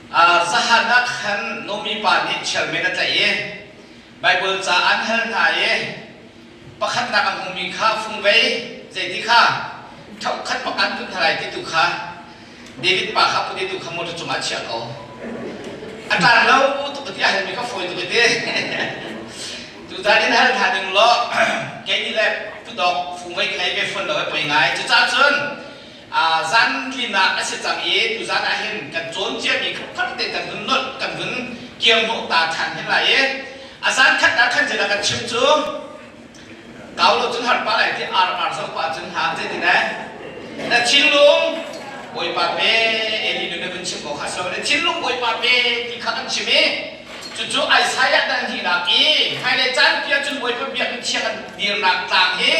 Zahan ah khan Nomi pa nih chairman a tlaih i Baibal ca an hal hna i pakhatnak a hmumi kha fungvei zeiti kha ṭhokhat bak an put hna lai ti tu kha David pa kha put tu kha motor cungah a chiah ko. A tlan lo tuk ti a halmi kha fawi tuk ti. Tuzan in hal hna ning law kei nih le putawk fungvei ka ngei ve fawn lo e poi ngai. Cucaah cun zan tlinak a si cang i tuzan ah hin kan cawn ciami khat te kan vun nolh kan vun kir hnawh ta ṭhan hin lai i a zan khat ah khan zeidah kan chim cu kau lo cun har pa lai ti ar ar zoh pa cun ha zeitin eh na thinlung Bawipa pe Eli nu na vun chim ko kha so na thinlung Bawipa pe ti kha kan chim i cucu Isaiah dan hinak i hmailei caan pi ah cun Bawipa biakinn thiang an dirnak tlang hi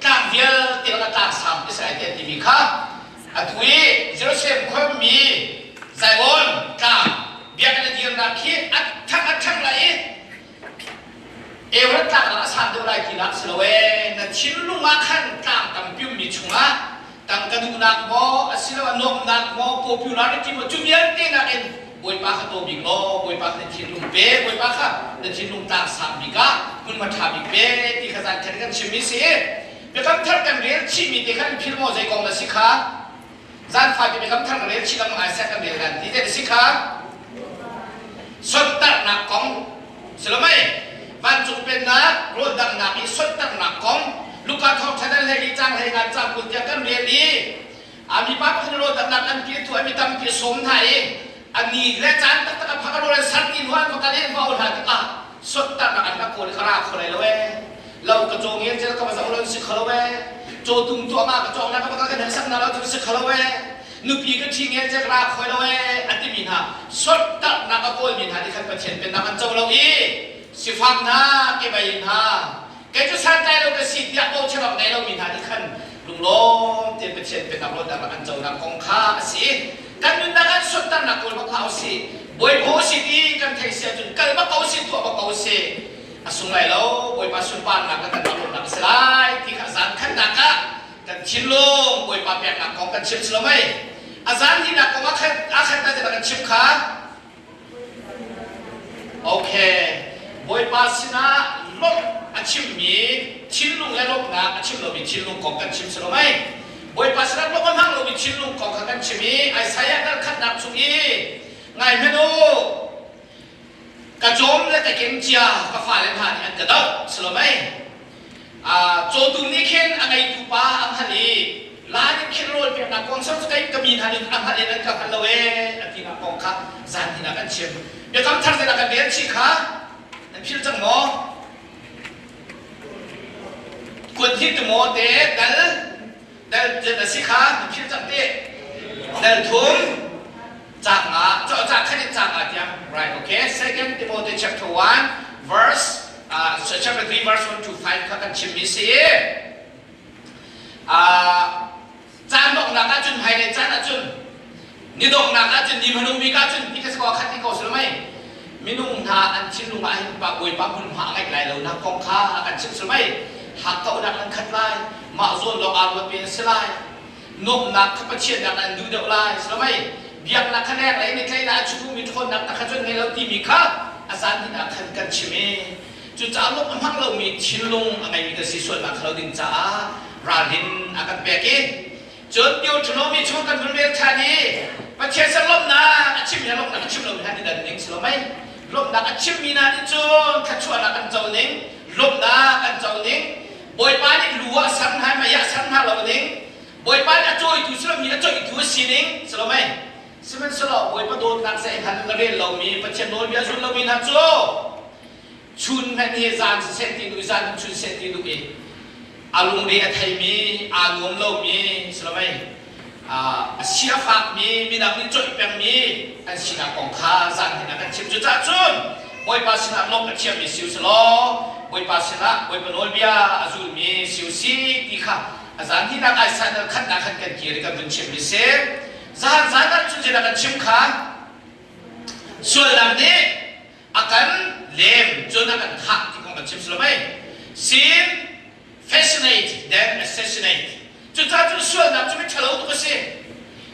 tlang vialte lakah tlang sang Israel ti an timi kha atu i Jerusalem khuami Zion tlang biakinn a dirnak khi a ṭhang a ṭhang lai i Eurat tlang ah a san deuh lai tinak si lo ee na thinlung ah khan tlang tampi ummi chungah tangka duhnak maw asiloah nuamhnak maw popularity maw cu vialte nakin Bawipa kha taw bik law Bawipa kha na thinlung pe Bawipa kha na thinlung tlang sang bik ah hmunhma ṭha bik pe ti kha zan khat kan chimmi si biakam thar kan rel chihmi te khan phil maw zei kong na si kha zan fate biakam thar kan rel chih lam ngai sek kan rel nan ti te na si kha sontarnak kong silomai vancung pennak rawl danghnak i sontarnak kong Luka thawngṭha dal hlei cang hlei ngan cang kul tiang kan rel i A mipa pakhat rawl damnak an ti tu mi tampi a sawm hna i a ni le caan taktak a phak a rawl an sar ti hnu an va kal i an va hna tikah sottarnak an rak kawl i ka ra kho lai lo ee lo ka caw ngel cel ka va zoh lo si kho lo ee caw tum tuah ma ka cawng na ka va kal kan sak na lo cu si kho lo ee nupi ka ṭhi ngel cel ka ra khoi lo ee a timi hna sottarnak a kawlmi hna nih khan Pathian pennak an co lo i sifak hna kebei hna Kei cu santlai lo ka si tiah bochan awk nei lomi hna nih khan lunglawm tein Pathian pennak rawlnak rak an conak kong kha a si. Kan nunnak ah suntarnak kawl bak hlah usih. Bawipa usih ti kan theih si ahcun kal bak ko usih, tuah bak ko usih. A sung lai lo, Bawipa sunparnak le kan rawlnak a si lai ti kha zan khatnak ah kan thinlung Bawipa peknak kong kan chim si lo mei. A zan hinak kong ah khan ah khan kan chim kha Okay. Bawipa sinah lawmh a chimmi thinlung le lawmhnak a chim lomi thinlung kong kan chim si lo mei? Bawipa sinah lawmh a hmang lomi thinlung kong kha kan chim i Isaiah dal khatnak chung i ngai hmanh u ka cawm le ka keng cia ka fale hna nih an ka doh si lo mei? Cawtum nih khin a ngeitu pa a hngalh i la nih khin rawl peknak kong cu kei ka mi hna nih a hngalh in an ka hngal lo ee a tinak kong kha zan hin ah kan chim. Biakam thar zeidah kan rel chih kha nan philh cang maw? Kuat hi Timote dal dal jet a si kha nan philh cang ti. Dal thum cang nga ca khat in cang nga tiang right okay second Timothy chapter 1 verse uh, chapter 3 verse 1 to 5 kha kan chimmi si uh, caan donghnak ahcun hmailei caan ahcun ni donghnak ahcun ni hmanung bik ahcun ti ka sakaw khat ti ko si mei minung hna an thinlung ah hin pa bawipa hmunhma a ngeih lai lo nak kong kha a kan chimh si mei hakkauhnak an khat lai mah zawn lawng aa ruat mi an si lai nuamhnak kha Pathian nak an duh deuh lai si lo mei biaknak kha leng lei nih tleinak a chuhmi ṭhawnnak na kha cun ngei lo timi kha a zan hin ah khan kan chim i cucaah lawmh a hmang lomi thinlung a ngeimi kan si sualnak kha lo ding caah ralrin a kan pek i cun Deuteronomy chung kan vun rel ṭhan i Pathian sin lawmhnak a chimmi hna lawmhnak a chim lomi hna nih dan ning si lo mei lawmhnak a chimmi hna nih cun thluachuahnak an co ning lawmhnak an co ning Bawipa nih lu ah ser hna mei ah ser hna lo ding Bawipa nih a cawitu si lomi a coihtu a sining si lo mei sihmanhsehlaw Bawipa dawtnak zeihmanh na rel lomi Pathian nawlbia zul lomi hna cu chun hmanh hi zan siseh ti duh i zan chun seh ti duh i a lungre a theimi aa nuam lomi si lo mei a si a fakmi midang nih coih pengmi an sinak kong kha zan hin a kan chimh. Cucaah cun Bawipa sinah lawmh a thiammi si u sih law Bawipa sinah Bawipa nawlbia a zulmi si u sih ti kha a zan hinak Isaiah khatnak khan kan kir i kan vun chimmi si. Zahan zan ah cun zeidah kan chim kha sualnak nih a kan lem cun a kan thah ti kong kan chim si lo mei? Sin fascinate then assassinate cucaah cun sualnak cu mi ṭhalo tuk a si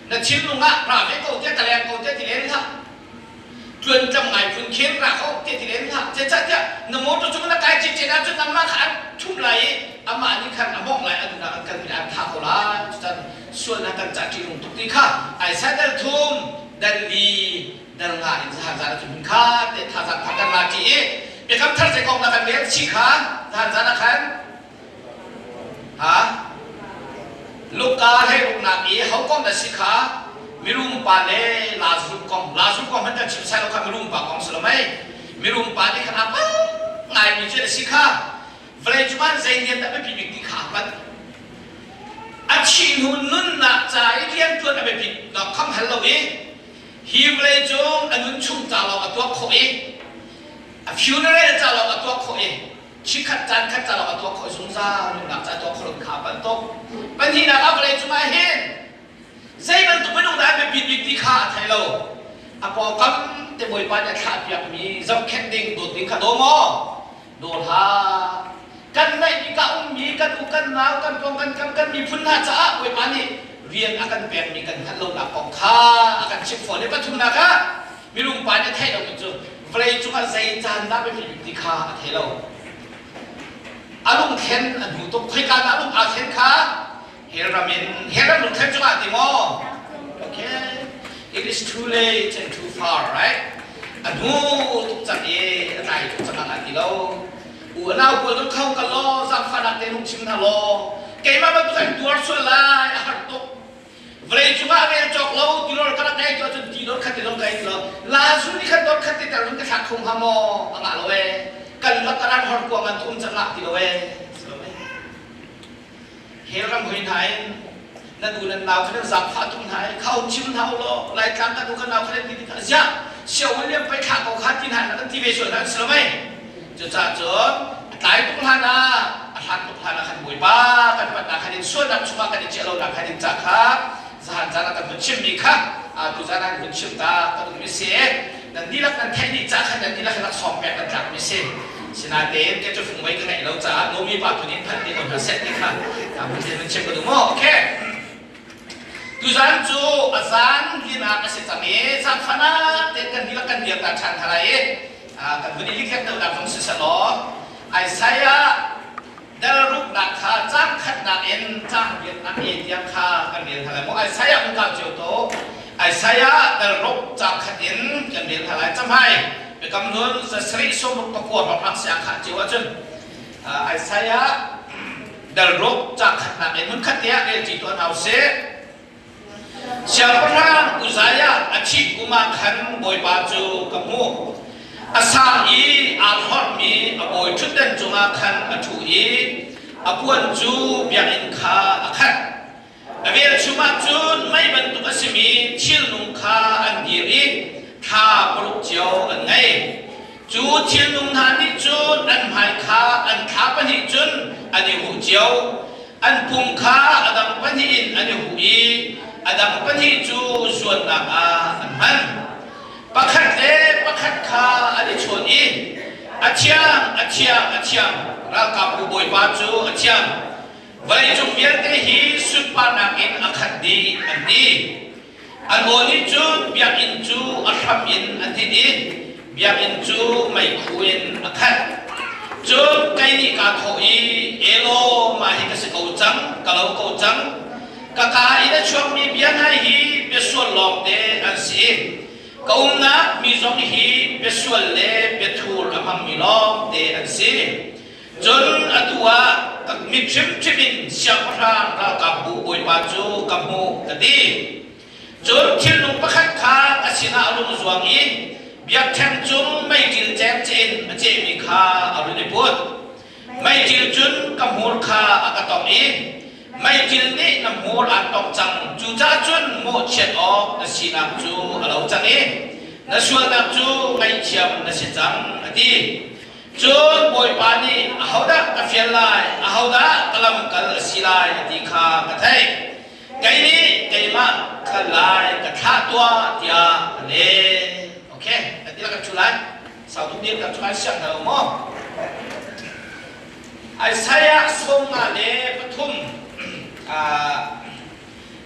na thinlung ah ra ve ko tiah ka leng ko tiah ti len hlah. Tluantlam ngai phun khin ra kho te ti len hlah. Zeicahtiah na motor cung na kai cicet ahcun nangmah kha an ṭhumh lai i amah nih khan a mawngh lai, a duhnak an kalpi lai, an thah ko lai. Cucan sualnak kan cah ṭihnung tuk ti kha Isaiah dal thum, dal li, dal nga in zahan zan ahcun hmun kha te thazaang kha kan la ṭi i biakam thar zei kong dah kan rel chih kha zahan zan ah khan Ha? Luka hleiruknak i ho kong dah si kha mirum pa le Lazarus kong Lazarus kong hmanh kan chim sai lo kha mirum pa kong si lo mei mirum pa nih khan a pang ngaimi cu a si kha vawlei cungah zei rian dah biapi bik ti kha a hngalh a thih hnu nunnak ca i rianṭuan a biapit nak kham hal lo i hi vawlei cung a nun chung ca lawng a tuak khawh i a funeral ca lawng a tuak khawh i chikkhat caan khat ca lawng a tuah khawh zungzal nunnak ca tuah khawh lo kha bantuk pahnihnak ah vawlei cungah hin zei bantuk minung dah an biapit bik ti kha a thei lo. A pawngkam te Bawipa nih a thlah piakmi zohkhenh ding dawt ding kha daw maw daw hlah. Kan naih bik ah ummi kan u kan nau kan pawng kan kam kan miphun hna caah Bawipa nih rian a kan pekmi kan hngalh lonak kong kha a kan chimh fawn i pathumnak ah minung pa nih a theih lomi cu vawlei cungah zei caan dah biapi bik ti kha a thei lo. A lungthlen a hnu tuk. Khoika dah a lung aa thlen kha? Hell ram in hell ram lungthlen cungah ti maw? Okay. It is too late and too far, right? A hnu tuk cang i a tlai tuk cang ah ti lo. U a nau pawl kho ka law, zaangfahnak te lung chim hna law. Keimah bantuk in tuar sual lai, a har tuk. Vawlei cungah rel cawk lo tilor ka rak ngei tu ahcun tilor khat ti zong ka ei ti lo. Lazu nih khan dor khat ti tel run ka thlak kho hnga maw? A ngah lo ee. Kan lak ka ran hor kuang an um cang ngah ti lo ee. Hell ram hui hna in nan u nan nau kha nan zaangfah tuk hna i kha chim hna u law Laitlang kan u kan nau kha nan ti ti kha ziah Sia William pei thlah ko kha ti hna na kan ti ve sual hna si lo mei? Cucaah cun a tlai tuk hlan ah, a hlan tuk hlan ah khan Bawipa kan panhnak khan in sualnak chungah kan i chiah lonak khan in ca kha zahan caan ah kan hun chimmi kha tuzan ah kan hun chim ta ka duhmi si. Nan dihlak nan theih dih ca khan nan dihlak laksawng pek nan tlakmi si. Sinain kei cu fungmei ka ngeih lo caah Nomi pa tu nih phanh ti ko hna seh ti kha hun chim ka duh maw? Okay. Tuzan cu a zan linak a si cang i zaangfahnak tein kan dihlak kan dir ta ṭhan hna lai i kan vun i likhet deuhnak zong siselaw Isaiah dal ruknak kha caang khatnak in caang riatnak e tiang kha kan rel hna lai maw? Isaiah mun kau cio to Isaiah dal ruk caang khat in kan rel hna lai. Camhai biakam hlun zasarih sawmruk pakua hrawng si a khah cio ahcun Isaiah dal ruk caang khatnak in hmunkhat te ah relṭi tuah hna usih. Siangpahrang Uzziah a thih kum ah khan Bawipa cu ka hmuh. A sang i aa hlorhmi a bawi ṭhutdan cungah khan a ṭhu i a puan cu biakinn kha a khat. A velchum ah cun mei bantuk a simi thilnung kha an dir i thla paruk cio an ngei. Cu thilnung hna nih cun an hmai kha an thla pahnih cun an i huh cio. An pum kha a dang pahnih in an i huh i a dang pahnih cu zuannak ah an hman. Pakhat le pakhat kha an i chawn i, A thiang, a thiang, a thiang, ralkapbu Bawipa cu a thiang. Vawleicung vialte hi sunparnak in a khat dih, an ti. An aw nih cun biakinn cu a hram in a hninh i biakinn cu meikhu in a khat. Cun kei nih kaa thawh i, Elaw, mah hi ka si ko cang, ka lo ko cang. Ka kaa in a chuakmi bia hna hi biasual lawngte an si i ka umnak mi zong hi biasual le biathur a hmangmi lawngte an si. Cun atu ah ka mit hrimhrim in siangpahrang ralkapbu bawipa cu ka hmuh, ka ti. Cun thilnung pakhat kha ka sinah a rung zuang i biakṭheng cung meiṭil cengceh in a cehmi kha a run i put. Meiṭil cun ka hmur kha a ka tongh i meiṭil nih na hmur aan tongh cang, cucaah cun mawhchiat awk na sinak cu a lo cang i na sualnak cu ngaihthiam na si cang, a ti. Cun Bawipa nih ahodah ka fial lai, ahodah ka lamkal a si lai a ti kha ka theih. Kei nih keimah kal lai ka thlah tuah tiah a leh. Okay, kan ti kan thu lai. Sau tuk dir kan thu lai siang hna lo maw? Isaiah 53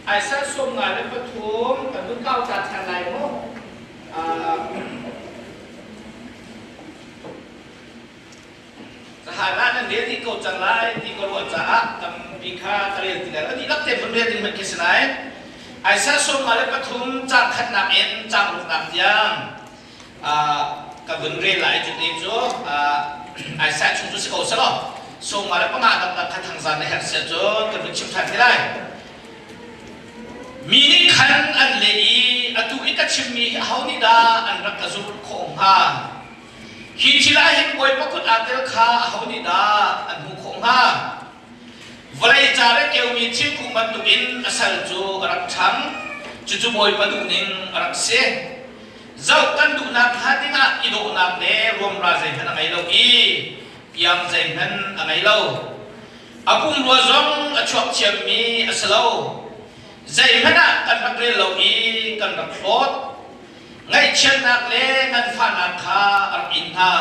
Isaiah 53 kan hun kau ta than lai mu. nan rel dih ko cang lai ti ka ruah caah tampi kha ka rel ti lai lo. Dihlak te vun rel ding hmanh khi si lai. Isaiah 53 caang khatnak in caang ruknak tiang ka vun rel lai. Cu te cu Isaiah chung cu si ko selaw 55 dangdang kha thangzan na herh sia cun kan vun chim ṭhan te lai. Mi nih khan an leh i atu i ka chimmi hi aho nih dah an rak ka zulh khawh hnga? Hi thil ah hin Bawipa kut aa tel kha aho nih dah an hmuh khawh hnga? Vawlei ca le keumi thingkung bantukin a sal cu a rak ṭhang, cucu Bawipa duhning a rak si. Zoh kan duhnak hnga dingah i dawhnak le ruamra zeihmanh a ngei lo i piang zeihmanh a ngei lo. A pumrua zong a chuak thiammi a si lo. Zeihmanh ah kan rak rel lo i kan rak hlawt. Ngaihchiatnak le nganfahnak kha a rak in hna.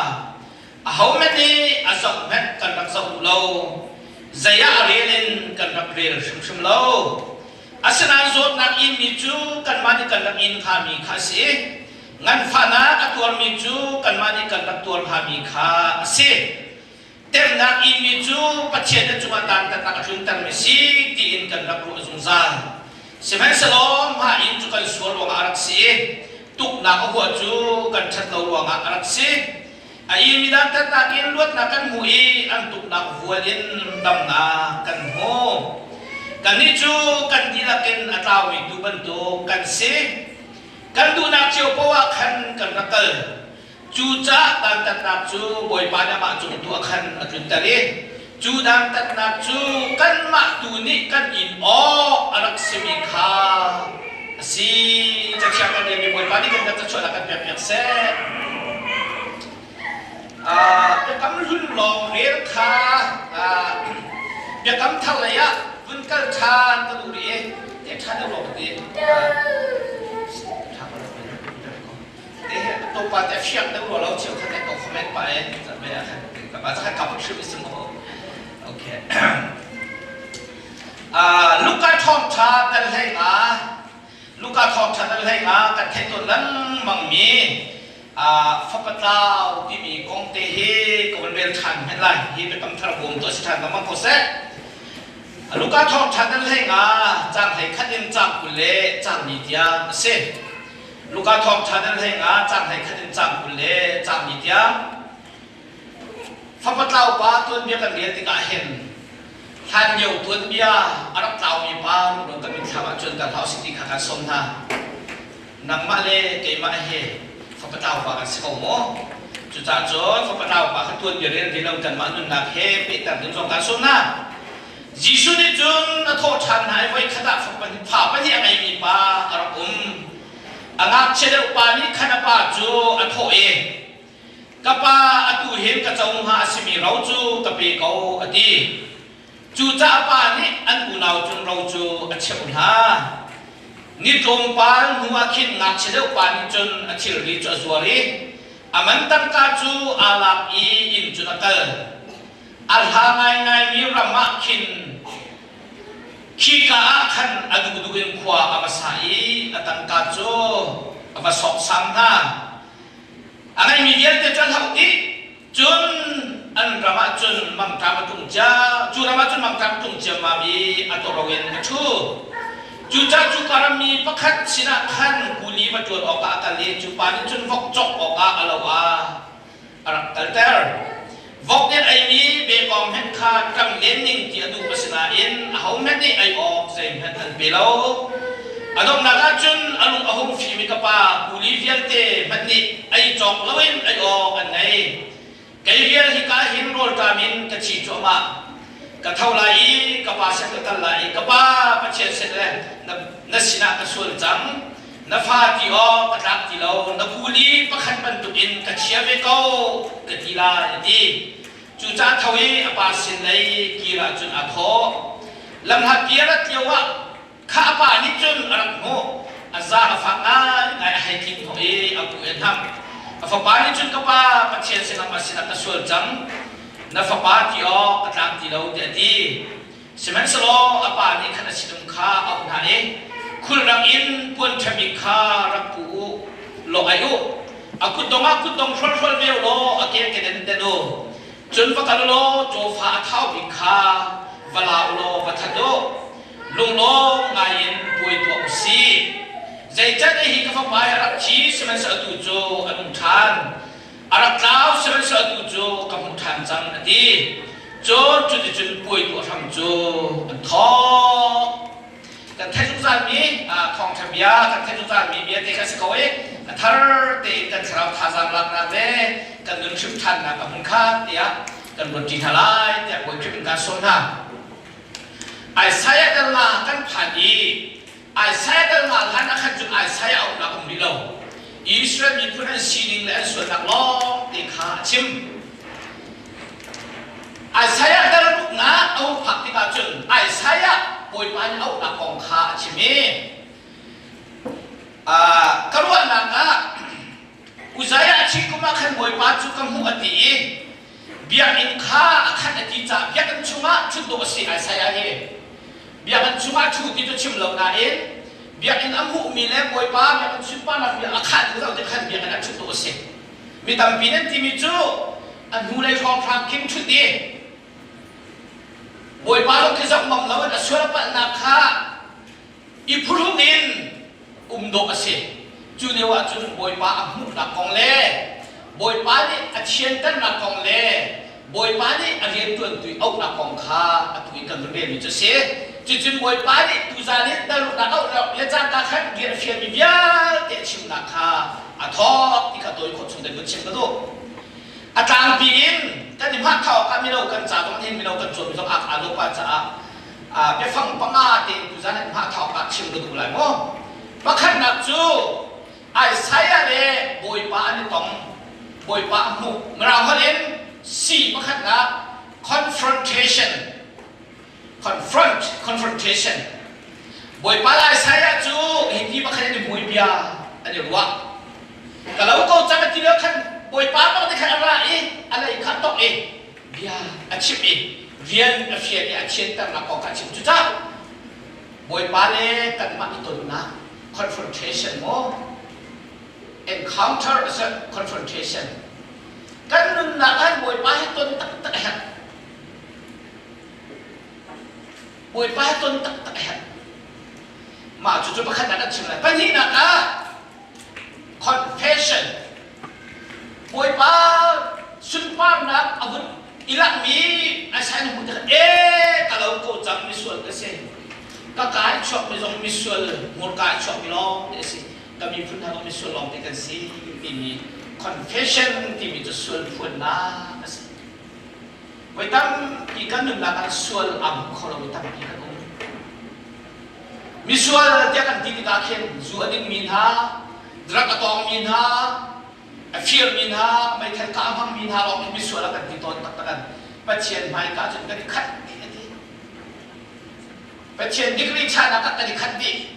Ahohmanh nih a zoh hmanh kan rak zoh duh lo. Zei ah a rel in kan rak rel hrimhrim lo. Asinain zawtnak inmi cu kanmah nih kan rak in hngami kha a si. Nganfahnak a tuarmi cu kanmah nih kan rak tuar hngami kha a si. Temnak inmi cu Pathian na cungah dantatnak a tluntermi si tiin kan rak ruah zungzal. Sihmanhsehlaw mah inn cu kan sual ruangah a rak si i tuknak a huah cu kan ṭhat lo ruangah a rak si. A imi dantatnak in luatnak kan hmu i an tuknak vual in damnak kan hmu. Kannih cu kan dihlak in a tlaumi tuu bantuk kan si. Kan duhnak cio paoh ah khan kan rak kal. Cucaah dantatnak cu Bawipa nih amah cung tu ah khan a tlunter i cu dantatnak cu kanmah tu nih kan in awk a rak simi kha a si. Cathiang kan relmi Bawipa nih kan cachuahnak kan pekpiak seh. Biakam hlun lawng rel kha biakam thar lei ah vun kal ṭhan ka duh rih i te ṭhan deuh rua ka ti. Topa te fiang deuh rua lo cheu khat ko comment pa e me khat ka ba khat ka hrim sim ko. Okay. Luka thawng tha dal hlei nga, Luka thawng tha dal hlei nga kan theih tawn lengmang mi fapatlau timi kong te hi ka van rel than hen lai. Hi biakam thar bawm to si than lengmang ko seh. Luka thawng tha dal hlei nga cang hlei khat in cang 20 le cang ni tiang a si. Luka thawngṭha dal 15 caang 13 in caang 20 le caang ni tiang. Fapa tlau pa tuanbia kan rel tikah hin hlanlio tuanbia a rak tlaumi pa rungro kan mitthlam ah cuan kan hau si ti kha kan sawm hna. Nangmah le keimah hi fapa tlau pa kan si ko maw? Cucaah cun fapa tlau pa kha tuanbia rel ti lo kanmah nunnak he pehter ding zong kan sawm hna. Jesuh nih cun a thawh ṭhan hna i voikhat ah fa pahnih a ngeimi pa a rak um. A ngakchia deuh pa nih khan a pa cu a thawh i, Ka pa, atu hin ka co hnga a simi ro cu ka pe ko, a ti. Cucaah a pa nih an unau cun ro cu a cheuh hna. Ni tlawmpal hnuah khin ngakchia deuh pa nih cun a thilri cu a zuar i a man tangka cu aa lak i inn cun a kal. A hla ngaingaimi ram ah khin khika ah khan a duhduh in khua a va sa i a tangka cu a va sawksam hna. A ngeimi vialte cu an hauh dih. Cun an ram ah cun mangṭam a tlung cia. Cu ram ah cun mangṭam a tlung ciammam i a tawro in a ṭhu. Cucaah cuka rammi pakhat sinah khan kuli va ṭuan awkah a kal i cu pa nih cun vok cawk awkah a lo ah a rak kalter. Vok nih an eimi bekawng hmanh kha ṭam len ning ti a duh asinain ahohmanh nih ei awk zeihmanh an pe lo. A donghnak ah cun a lung a hung fim i ka pa kuli vialte hmanh nih ei cawk loin ei awk an ngei. Kei vial hika hin rawlṭam in ka thi cuahmah. Ka tho lai i ka pa sin ka kal lai i ka pa Pathian sin le na sinah ka sual cang. Na fa ti awk ka tlak ti lo, na kuli pakhat bantukin ka chia ve ko, ka ti lai, a ti. Cucaah tho i a pa sin lei kir ahcun aa thawh. Lamhlat pi a rat lioah kha a pa nih cun a rak hmuh. A zaang a fak ngaingai, a hei tlik hnawh i a kuh i a hnamh. A fapa nih cun ka pa Pathian sinah ma sinah ka sual cang, na fapa ti awk ka tlak ti lo, tiah a ti. Sihmanhsehlaw a pa nih khan a sinum kha a auh hna i khulrang in puan ṭha bik kha rak pu u law ai u. A kutdong ah kutdong hrolhrol ve u law a ke keden den u. Cun va kal u law cawfa a thau bik kha va la u law va that u. Lunglawm ngaiin puai tuah u sih. Zeicahtiah hi ka fapa hi a rak thi, sihmanhsehlaw atu cu a nung ṭhan. A rak tlau, sihmanhsehlaw atu cu ka hmuh ṭhan cang, a ti. Cun cuticun puai tuah hram cu an thawk. Kan theih zungzalmi thawngṭha bia, kan theih zungzalmi bia te kha si ko i a thar tein kan thlarau thazaang laknak le kan nun hrim ṭhannak a hmun kha tiah kan ruat ṭi hna lai tiah Bawi Khrih in kaan sawm hna. Isaiah dal nga kan phan i Isaiah dal nga hlan ah khan cun Isaiah a umnak um rih lo. Israel miphun an sining le an sualnak lawng te kha a chim. Isaiah dal ruknak a hung phak tikah cun Isaiah Bawipa nih auhnak kong kha a chim i ka ruahnak ah Uzziah a thih kum ah khan Bawipa cu ka hmuh a ti i biakinn kha a khat a ti caah biakinn chungah ṭhut dawh a si Isaiah hi biakinn chungah ṭhu ti cu chim lo nain biakinn a hmuhmi le Bawipa biakinn sunparnak bia a khah tu zoh tik khan biakinn ah ṭhut dawh a si. Mi tampi nan timi cu a hnulei hrawnghrang khin ṭhut i Bawipa zong khi zoh ngam loin a sual a palhnak kha i phuhrung in um dawh a si. Cu lio ah cun Bawipa a hmuhnak kong le Bawipa nih a thianternak kong le Bawipa nih a rianṭuantu i auhnak kong kha atu i kan vun relmi cu a si. Cucun Bawipa nih tuzaan i daluknak auh le cangka khan rian a fialmi vialte a chimnak kha a thawk ti kha tawi khawh chung kan vun chim ka duh. A tlangpi in kan i hmah thawk ah mino kan ca zong hin mino kan cawnmi zong aa dawh pah caah biafang panga tein tuzaan in hmah thawk ah chim ka duh lai maw? Pakhatnak cu Isaiah le Bawipa an i tong. Bawipa a hmuh. Mirang holh in C pakhatnak confrontation. Confront, confrontation. Bawipa le Isaiah cu hi ti pakhat in i hmui bia an i ruah. Ka lo ko cang a ti lio khan Bawipa bak nih khan a ra i a lei kha a tok i bia a chimh i rian a fial i a thianternak kong kha a chim. Cucaah Bawipa le kanmah i tonnak confrontation maw encounter is a confrontation kan nunnak ah Bawipa hi ton taktak a herh Bawipa hi ton taktak a herh mah cu cu pakhat ah kan chim lai pahnihnak ah confession Bawipa sunparnak a vun i lakmi Isaiah hmuh tikah e ka lo ko cang misual ka si ka kai chuakmi zong misual hmurka i chuakmi lawng te a si ka miphun hna zong misual lawng te kan si timi confession timi cu sual phuannak a si voi tampi kan nunnak ah sual aa hmu kho lomi tampi kan um misual tiah kan ti tikah khin zu a dingmi hna drug a tawngmi hna a firmi hna meithal kah a hmangmi hna lawng khi misual a kan ti tawn taktak an Pathian hmaika cun kan i khat dih a ti Pathian degree chahnak ah kan i khat dih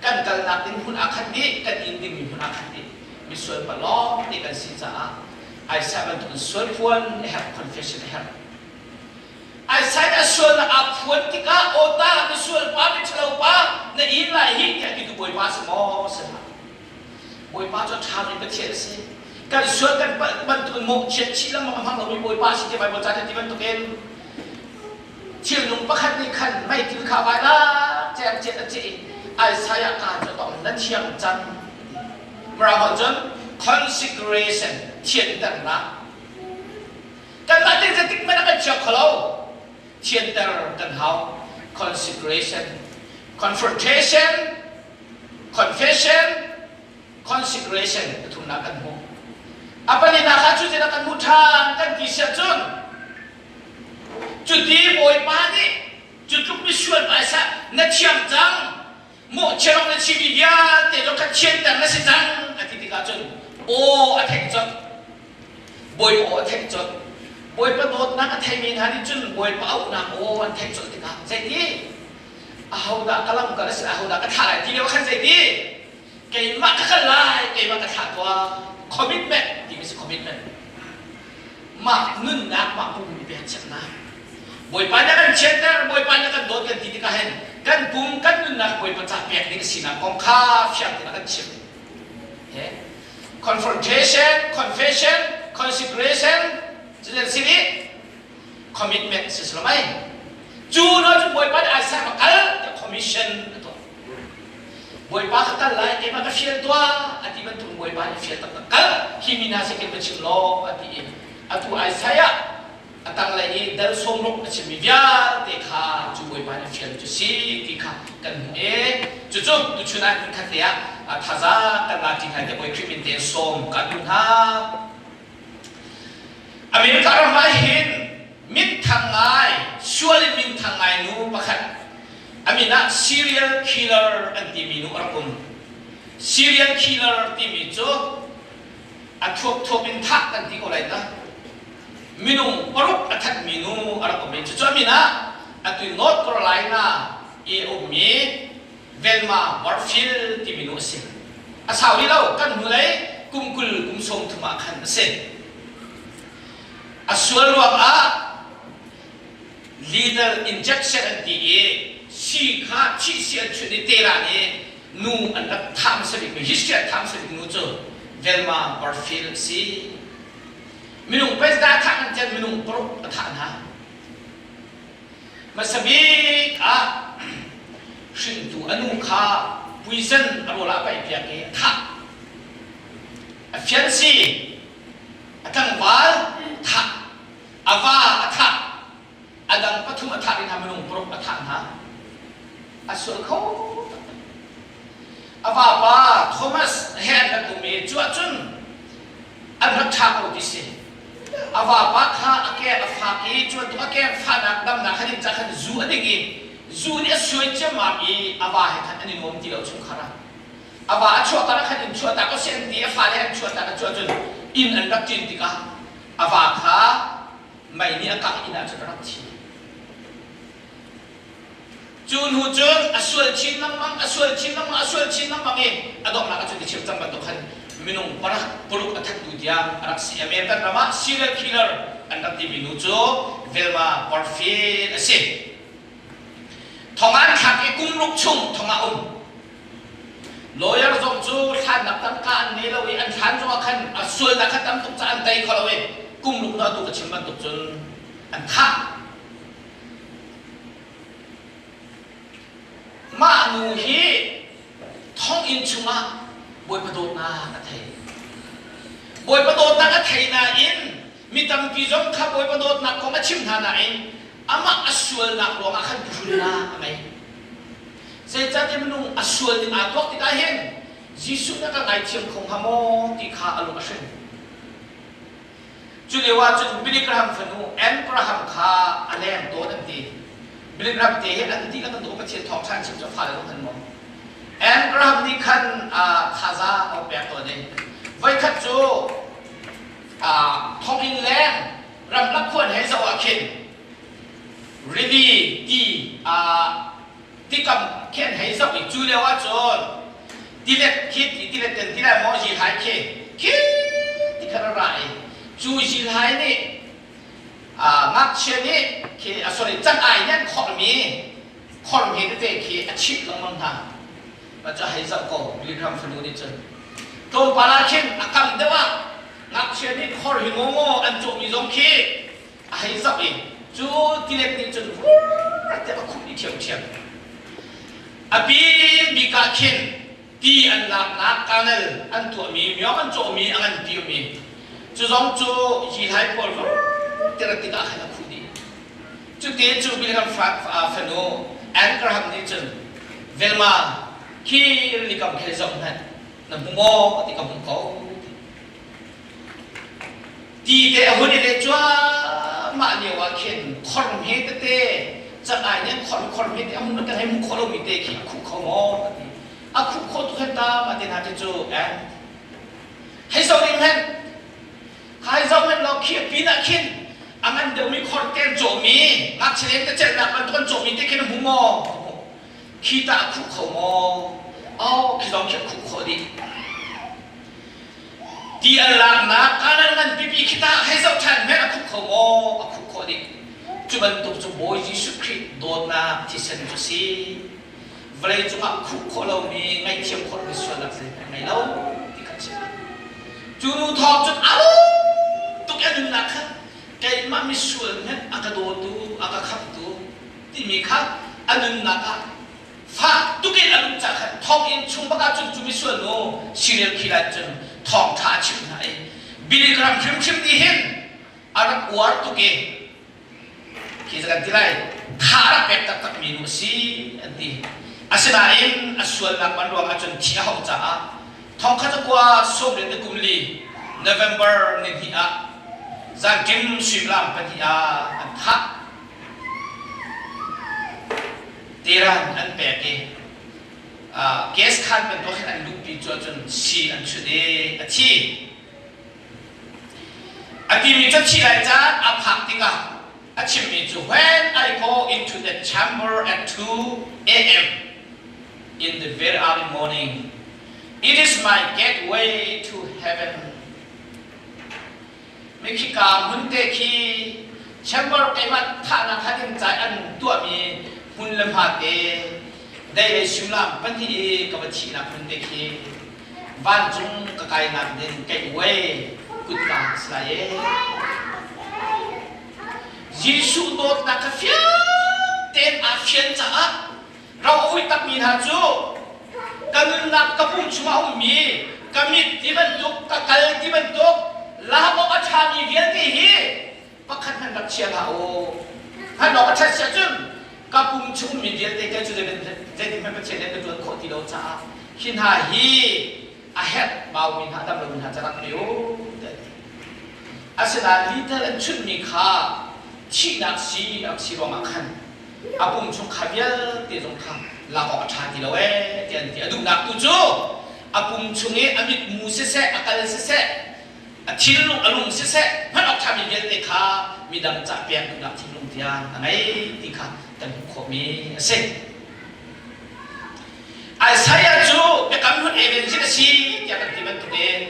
kan kalnak ding hmun aa khat dih kan in dingmi hmun aa khat dih misual pa lawng te kan si caah Isaiah bantukin sual phuan a herh confession a herh Isaiah a sualnak aa phuan tikah aw ta misual pa miṭhalo pa na in lai hi tiah ti tu Bawipa si maw si hlah Bawipa cu a ṭhami Pathian a si. Kan sual kan palh bantukin mawhchiat chih lengmang a hmang lomi Bawipa a si tiah Baibal ca ti bantukin thilnung pakhat nih khan meitil kha vai lak cengcet a ceh i Isaiah ka cu tong na thiang cang. Mirang holh cun consecration thianternak. Kanmah tin zeitik hmanh ah kan thiang kho lo. Thianter kan hau. Consecration, confrontation, confession consecration pathumnak kan hmuh a palinak ah cu zeidah kan hmuh ṭhan kan ti siah cun cuti bawipa nih cu tluk misual paisa na thiam cang mawhchiat na chimi vialte zong kha thianter na si cang a ti tikah cun aw a theih colh bawipa aw a theih colh bawipa dawtnak a theimi hna nih cun bawipa auhnak aw an theih colh tikah zeiti ahodah ka lamkal a si ahodah ka thlah lai ti lio khan zeiti keimah ka kal lai keimah ka thlah tuah commitment timi si commitment mah nunnak mah pum i pekchanhnak Bawipa nih kan chiatter Bawipa nih kan dawt kan ti tikah hin kan pum kan nunnak Bawipa ca pek ding a sinak kong kha fiang tein a kan chimh confrontation confession consecration Cucu si nih commitment si si lo mei. Cu no cu Bawipa nih Isaiah va kal tiah commission a tuah. Bawipa ka kal lai keimah ka fial tuah a ti bantuk Bawipa nih fial taktak kal hi mi hna sin khin va chim law a ti i atu Isaiah a tanglei i dal sawmruk a chimmi vialte kha cu Bawipa nih fial cu si ti kha kan hmuh i cucu tuchun ah hmunkhat te ah thazaang kan la ṭi hna tiah Bawi Khrih min tein sawm ka duh hna. America ram ah hin minthang ngai sual in minthang ngai nu pakhat a min ah serial killer an timi nu a rak um. Serial killer timi cu a thuapthuap in thah kan ti ko lai ta. Minung paruk a thatmi nu a rak um i cucu a min ah atu North Carolina i a ummi Velma Warfield timi nu a si. A sau rih lo, kan hnulei kum 20 kum 30 ah khan a si. A sual ruangah lethal injection an ti i sii kha thihsi an chunh i telah nih nu an rak thah hmasa bikmi history an thah hmasa bik nu cu Velma Warfield a si. Minung president a thah kan tian minung paruk a thah hna. Hmasa bik ah hringtu a nu kha puisen a rawl ah a paihpiak i a thah. A fiansi, a tlangval thah, a va a thah, a dang pathum a thah rih hna minung paruk a thah hna. A sual kho taktak. A vapa Thomas he an rak um i cu ahcun an rak ṭha ko ti si. A vapa kha a keng a fak i cu bantuk a keng fahnak damnak khan in cah khan zu a ding i zu nih a suai ciammam i a va he khan an i nuam ti lo chungkhar ah. A va a chuahkar ah khan inn chuahtak a si an ti a fale an chuahtak a cu ahcun inn an rak ṭin tikah a va kha mei nih a kangh inn ah cun a rak thi. Cu hnu cun a sual chin lengmang, a sual chin lengmang, a sual chin lengmang i a donghnak ah cun i chim cang bantuk khan minung parak paruk a thattu tiang a rak si. American ram ah serial killer an rak timi nu cu Velma Warfield a si. Thong ah an thlak i kum ruk chung thong ah um. Lawyer zong cu thlannak tangka an ngei lo i an thlan zongah khan a sualnak kha tam tuk caah an tei kho lo i kum ruk hnu atu ka chim bantuk cun an thah. Mah nu hi thonginn chungah Bawipa dawtnak a thei. Bawipa dawtnak a thei nain mi tampi zong kha Bawipa dawtnak kong a chim hna nain amah a sualnak ruangah khan phuhrunnak a ngei. Zeicahtiah minung a sual ning aa tuak tikah hin Jesuh na ka ngaithiam kho hnga maw ti kha a lung a hring. Cu lio ah cun Billy Graham fanu Ann Graham kha a leng tawn an ti. Billy Graham te hi an dihlak an duh Pathian thawngṭha an chim cu fale zong an maw. Ann Graham nih khan thazaang a pek tawn i voikhat cu thonginn leng ramlak khuan he zoh ah khin rili ti tikam khi an hei zoh i cu lio ah cun tilet khi ti tilet ten ti lai maw zilhai khi khi ti khan a ra i cu zilhai nih ngakchia nih khi sorry cangai nih an khormi khormi tete khi a chimh lengmang hna cu hei zoh ko Billy Graham fanu nih cun tlawmpal ah khin a kam deuh ah ngakchia nih khor hi ngaw an cawhmi zong khi a hei zoh i cu tilet nih cun vur tiah a khuh dih ṭhiamṭhiam. A bik bik ah khin ti an laknak canal an tuahmi miong an cawhmi a nganpi um i cu zong cu yihlai pawl vur ti rat tikah khan a khuh dih. Cuti cu Bilham fanu Ann Graham nih cun Velma khi rili kam khi zoh hmanh na hmu maw ti ka hmuh ko. Ti te a hun i leh cuahmah lio ah khin khor hme tete cangai nih an khor khor hme te a hmun kan hei hmuh khawh lomi te khi a khuh kho maw ka ti. A khuh khawh tuk hen ta mah te hna te cu eh. Hei zoh ding hen. Khai zoh hen law khi a pin ah khin a ngan deuhmi khor te an cawhmi ngakchia leng te celhnak bantuk an cawhmi te khin a hmu maw? Khi tah a khuh kho maw? Oh, khi zong khi a khuh khawh dih. Ti an laknak kanan ngan pipi khi tah hei zoh ṭhan hmanh a khup kho maw? A khup khawh dih. Cu bantuk cu Bawi Jesuh Khrih dawtnak thisen cu a si. Vawlei cungah khuh khawh lomi, ngaihthiam khawh lomi sualnak zeihmanh ngei lo ti kha a si. Cu nu thawng cun a tuk i a nunnak kha. Keimah misual hmenh a ka dawtu, a ka khamhtu timi kha a nunnak ah fak tuk in a luh ca khan thonginn chung bak ah cun cu misual nu serial killer cun thawngṭha a chimh hna i Billy Graham hrimhrim nih hin a rak uar tuk i khi kan ti lai tha rak pek taktak mi nu a si an ti. Asinain a sualnak man ruangah cun thi a hauh caah thongkhat zakua sawmriat le kum li November ni hnih ah zanṭim suimilam pahnih ah an thah. Tiran an pek i gas khan bantuk hin an luhpi cu ahcun si an chut i a thi. A timi cu thi lai caan a phak tikah a chimmi cu when I go into the chamber at 2 a.m. in the very early morning, it is my gateway to heaven. Mikhika hmun te khi chamber keimah thahnak han in cai an tuahmi hmun le hma te dei lei suimilam pahnih i ka va thihnak hmun te khi vancung ka kainak ding gateway kutka a si lai ee. Jesuh dawtnak kha fiang tein aa fian caah ro a ui takmi hna cu ka nunnak ka pum chungah a ummi ka mit ti bantuk ka kal ti bantuk lam awk a ṭhami vialte hi pakhat hmanh rak chia hlah u. Hman awk a ṭhat si ahcun ka pum chung mi vialte kei cu zeitin hmanh Pathian nih ka ṭuan khawh ti lo caah hi hna hi a herh baumi hna dam lomi hna ca rak pe u tiah ti. Asinain lethal an chunhmi kha thihnak si a si ruangah khan a pum chung kha vialte zong kha lak awk a ṭha ti lo ee tiah an ti. A duhnak tu cu a pum chung i a mitmu siseh a kal siseh a thinlung a lung siseh hman awk ṭhami vialte kha midang cah pek duhnak thinlung tiang a ngei ti kha kan hmuh khawhmi a si. Isaiah cu biakam hlun evangelist a si tiah kan ti bantukin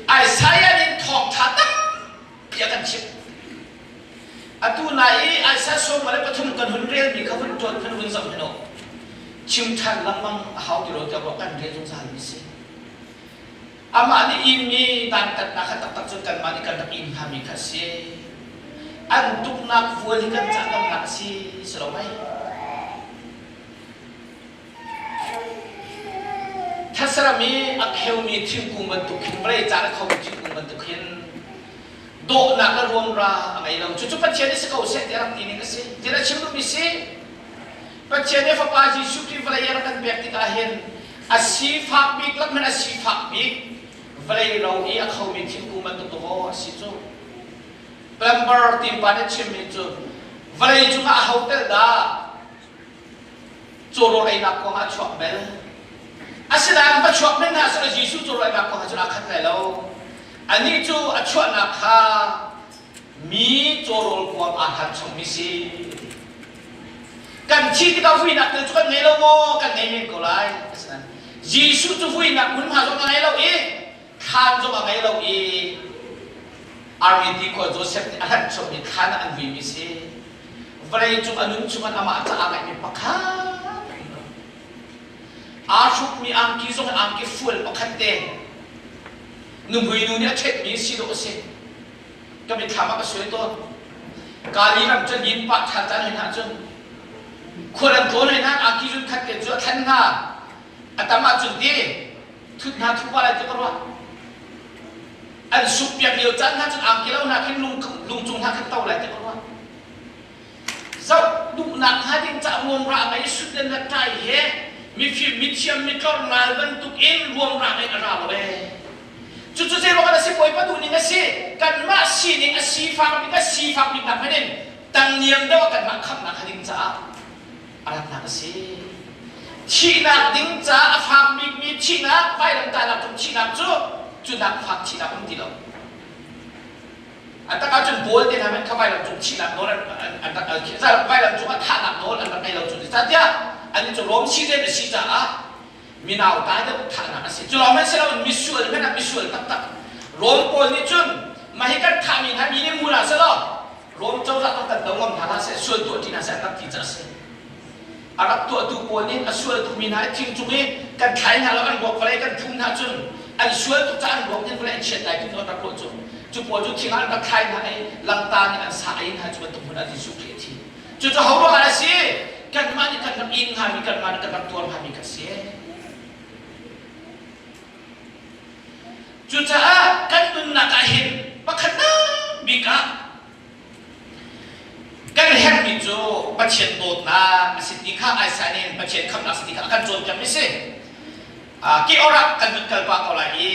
Isaiah nih thawngṭha tampi a kan chimh. Atu nai i Isaiah 43 kan hun relmi kha hun ṭuan hun hun zoh hmanh u. Chim ṭhan lengmang a hau ti lo tiah ruah kan rel zungzalmi a si. Amah nih inmi dantatnak kha taktak cun kanmah nih kan rak in hngami kha a si. An tuknak vual hi kan cahdamnak a si, si lo mei? Thesram i a kheumi thingkung bantuk khin vawlei caan a khomi thingkung bantuk hin dawhnak le ruamra a ngei lo. Cucu Pathian nih si ko seh tiah rak ti ning a si. Tin a chim duhmi si. Pathian nih Fapa Jesuh Khrih vawlei a rak kan pek tikah hin a sifak bik lak hmanh a sifak bik vawlei ro i a khomi thingkung bantuk dawh a si cu. Plumber timpa nih chimmi cu vawlei cungah a ho tel dah cawrawl einak kong ah a chuak bel. Asinain va chuak men hna seh Jesuh cawrawl einak kong ah cun aa khat lai lo. Anih cu a chuahnak kha mi cawrawl kuang aa hlan chungmi si. Kan thi tikah vuinak tel cu kan ngei lo maw? Kan ngei men ko lai. Asinain Jesuh cu vuinak hmunhma zong a ngei lo i thlan zong a ngei lo i Armiti khua Joseph nih a hlanh chommi thlan ah an vuimi si. Vawlei cung a nun chungah amah caah ngaihmi pakhat aa hrukmi angki zong angki fual pakhat te nuhmui nu nih a ṭhenhmi si dawh a si. Ka mitthlam ah ka suai tawn. Kali ram cu lin pah ṭhan caan hna cun khual an tlawn hna angki zun khat te cu a thlen hna. A tam ahcun ti thut hna thu pa lai ti ka ruah. An suk piak lio caan hna cun angki lo hna khin lung lungcung hna khin to lai ti ka ruah. Zoh duhnak hnga ding caah ruamra ngei sutlen le ṭai he mifim mithiam mitlor nal bantuk in ruamra ngei a ra lo ee. Cucu zeiruang ah a si Bawipa duhning a si. Kanmah sining a sifak bik a sifak bik nak hmanh in tangniam deuh ah kanmah khamhnak hnga ding caah a ratnak a si. Thihnak ding caah a fak bikmi thihnak vailamtahnak cung thihnak cu cu nak fak thihnak um ti lo. A tak ahcun Paul te hna hmanh kha vailam cung thihnak nawl an rak al vailam cung ah thahnak nawl an rak ngei lo cu zeicahtiah annih cu Rom citizen a si caah minau ta deuh thahnak a si. Cu lawng hmanh si loin misual hmanh ah misual taktak Rom pawl nih cun mah hi kan thahmi hna mi nih hmu hna seh law Rom cozah kan kan do ngam hna hlah seh sual tuah ṭi hna seh an rak ti caah a si. A rak tuahtu pawl nih a sual tukmi hna i thing cung i kan thlai hna lo an ruak vawlei kan phum hna cun an sual tuk caah an ruak nih vawlei an chiat lai ti an rak ruah cu. Cu pawl cu thing ah an rak thlai hna i langta nih an sah i hna cu bantuk hmun ah Jesuh Khrih a thi. Cucu ho ruangah a si? Kanmah nih kan rak in hngami, kanmah nih kan rak tuar hngami kan si. Cucaah kan nunnak ah hin pakhatnak bik ah kan herhmi cu Pathian dawtnak a si ti kha Isaiah nih Pathian khamhnak a si ti kha a kan cawnpiakmi a si. Ke or ah kan vun kal pah ko lai i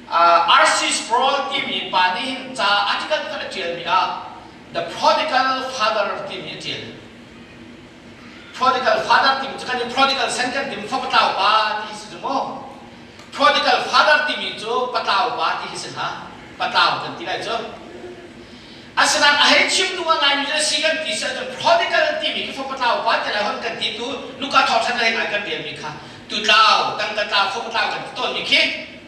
R.C. Sproul timi pa nih hin ca article pakhat a ṭialmi ah The Prodigal Father timi a ṭial. Prodigal father timi cu kan i prodigal son kan tim fa patlau pa ti hi si cu mu. Prodigal father timi cu patlau pa ti hi si hna. Patlau kan ti lai cu. Asinain a hei chim duh ngaimi cu a si kan ti si ahcun prodigal timi khi fa patlau pa ti lai hon kan ti tu nuka thawk ṭhan hei ngai kan relmi kha tutlau tangka tlau fa patlau kan ti tawnmi khi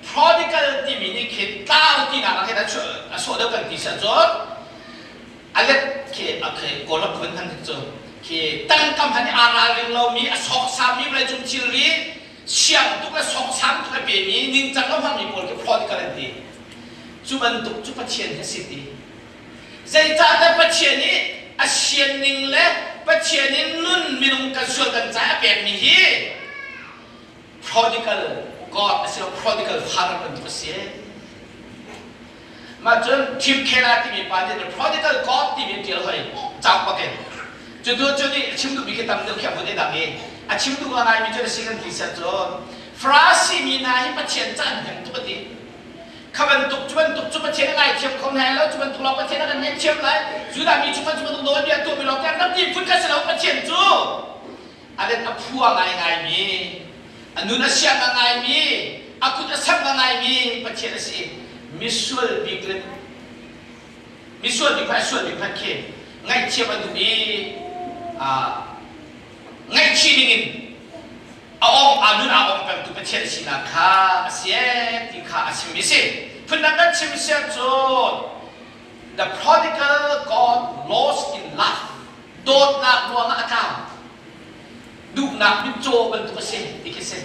prodigal timi nih khin tlau tinak ah khin a sawh deuh kan ti si ahcun a let khi a khi kawlram phun han cu khi tangkam han i aa ralring lomi a sawksami vawleicung thilri siang tuk le sawksam tuk a pemi ningcang lo hmangmi pawl khi prodigal an ti. Cu bantuk cu Pathian hi a si ti. Zeicahtiah Pathian nih a sianning le Pathian in nun minung kan sual kan ca a pekmi hi prodigal God a si lo prodigal father bantuk a si. Mah cun Tim Keller timi pa nih the prodigal God timi a ṭial hoi cauk bakin. Cu tu cu nih a chim duhmi khi tam deuh khi a vun i dang i a chim duh ngaimi cu na si kan ti siah cun Farasi mi hna hi Pathian ca an hnem tuk a ti. Kha bantuk cu bantuk cu Pathian a ngaithiam kho hna lo, cu bantuk lawng Pathian a kan ngaihthiam lai. Judah mi cu cu bantuk nawlbia tuahmi lawng te an rak ti phun kha si lo Pathian cu a let a phua ngaingaimi, a nun a siang ngaingaimi, a kut a samh ngaingaimi Pathian a si. Misual bik le misual bik hmanh sual bik hmanh khi ngaihthiam a duh i ngaihchih dingin a ong aa nun aa ong pengtu Pathian sinak kha a si ti kha a chimmi a si. Phundang kan chim siah cun the prodigal God lost in love dawtnak ruangah a tlau duhnak mitcaw bantuk a si ti khi si.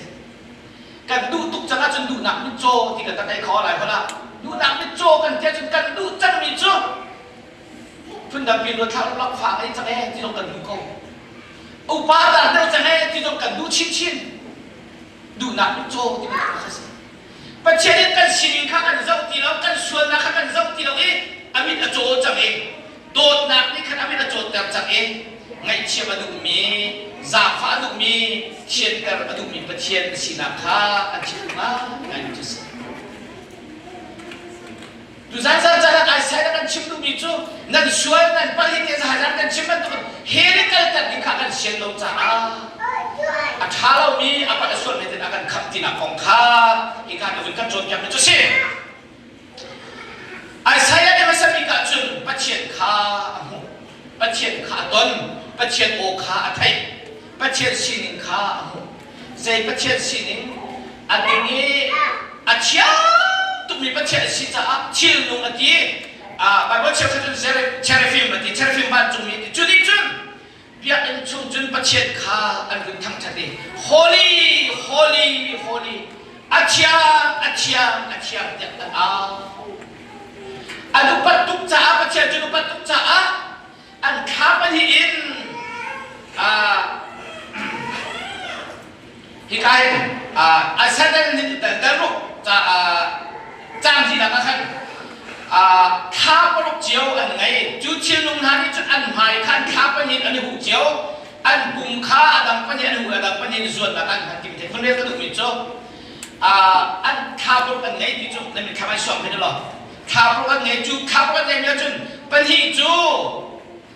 Kan duh tuk cang ahcun duhnak mitcaw ti kan tak ei kho lai hol ah duhnak mitcaw kan ti ahcun kan duh cangmi cu phundang pi ruat thlah lak fa ngei cang ee ti zong kan duh ko. Upa tar deuh cang ee ti zong kan duh chinchin. Duhnak mitcaw ti bantuk kha si. Pathian in kan sining kha kan zoh ti lo, kan sualnak kha kan zoh ti lo i a mit a caw cang i dawtnak nih khan a mit a cawtter cang i ngaihchiam a duhmi, zaangfah a duhmi, thianter a duhmi Pathian a sinak kha an chim ngaingai cu a si. Tuzan zan caan ah Isaiah kan chim duhmi cu nan sual nan palh hi tiah zahazan kan chim bantuk hell i kalter ding kha kan sian lo caah a ṭha lomi a palh a sualmi ten a kan khamh tinak kong kha hika ka vun kan cawnpiakmi cu a si. Isaiah nih hmasa bik ah cun Pathian kha a hmuh, Pathian kha a ton, Pathian aw kha a theih, Pathian sining kha a hmuh. Zei Pathian sining a ding i a thiang tukmi Pathian a si caah thilnung a ti. Bible cheukhat cun cherubim a ti, cherubim vancungmi a ti. Cu nih cun biakinn chung cun Pathian kha an vun thangṭhat i Holy, holy, holy, a thiang, a thiang, a thiang tiah an au. An upat tuk caah Pathian cu upat tuk caah an thla pahnih in hika hin Ascendant dal ruk caang hnih ah khan thla paruk cio an ngei. Cu thilnung hna nih cun an hmai kha an thla pahnih an i huh cio, an pum kha a dang pahnih an huh, a dang pahnih in zuannak an hman timi thei phun rel ka duhmi cu an thla paruk an ngei ti cu na mitthlam ai suang phin law thla paruk an ngei cu thla paruk an ngeimi ahcun pahnih cu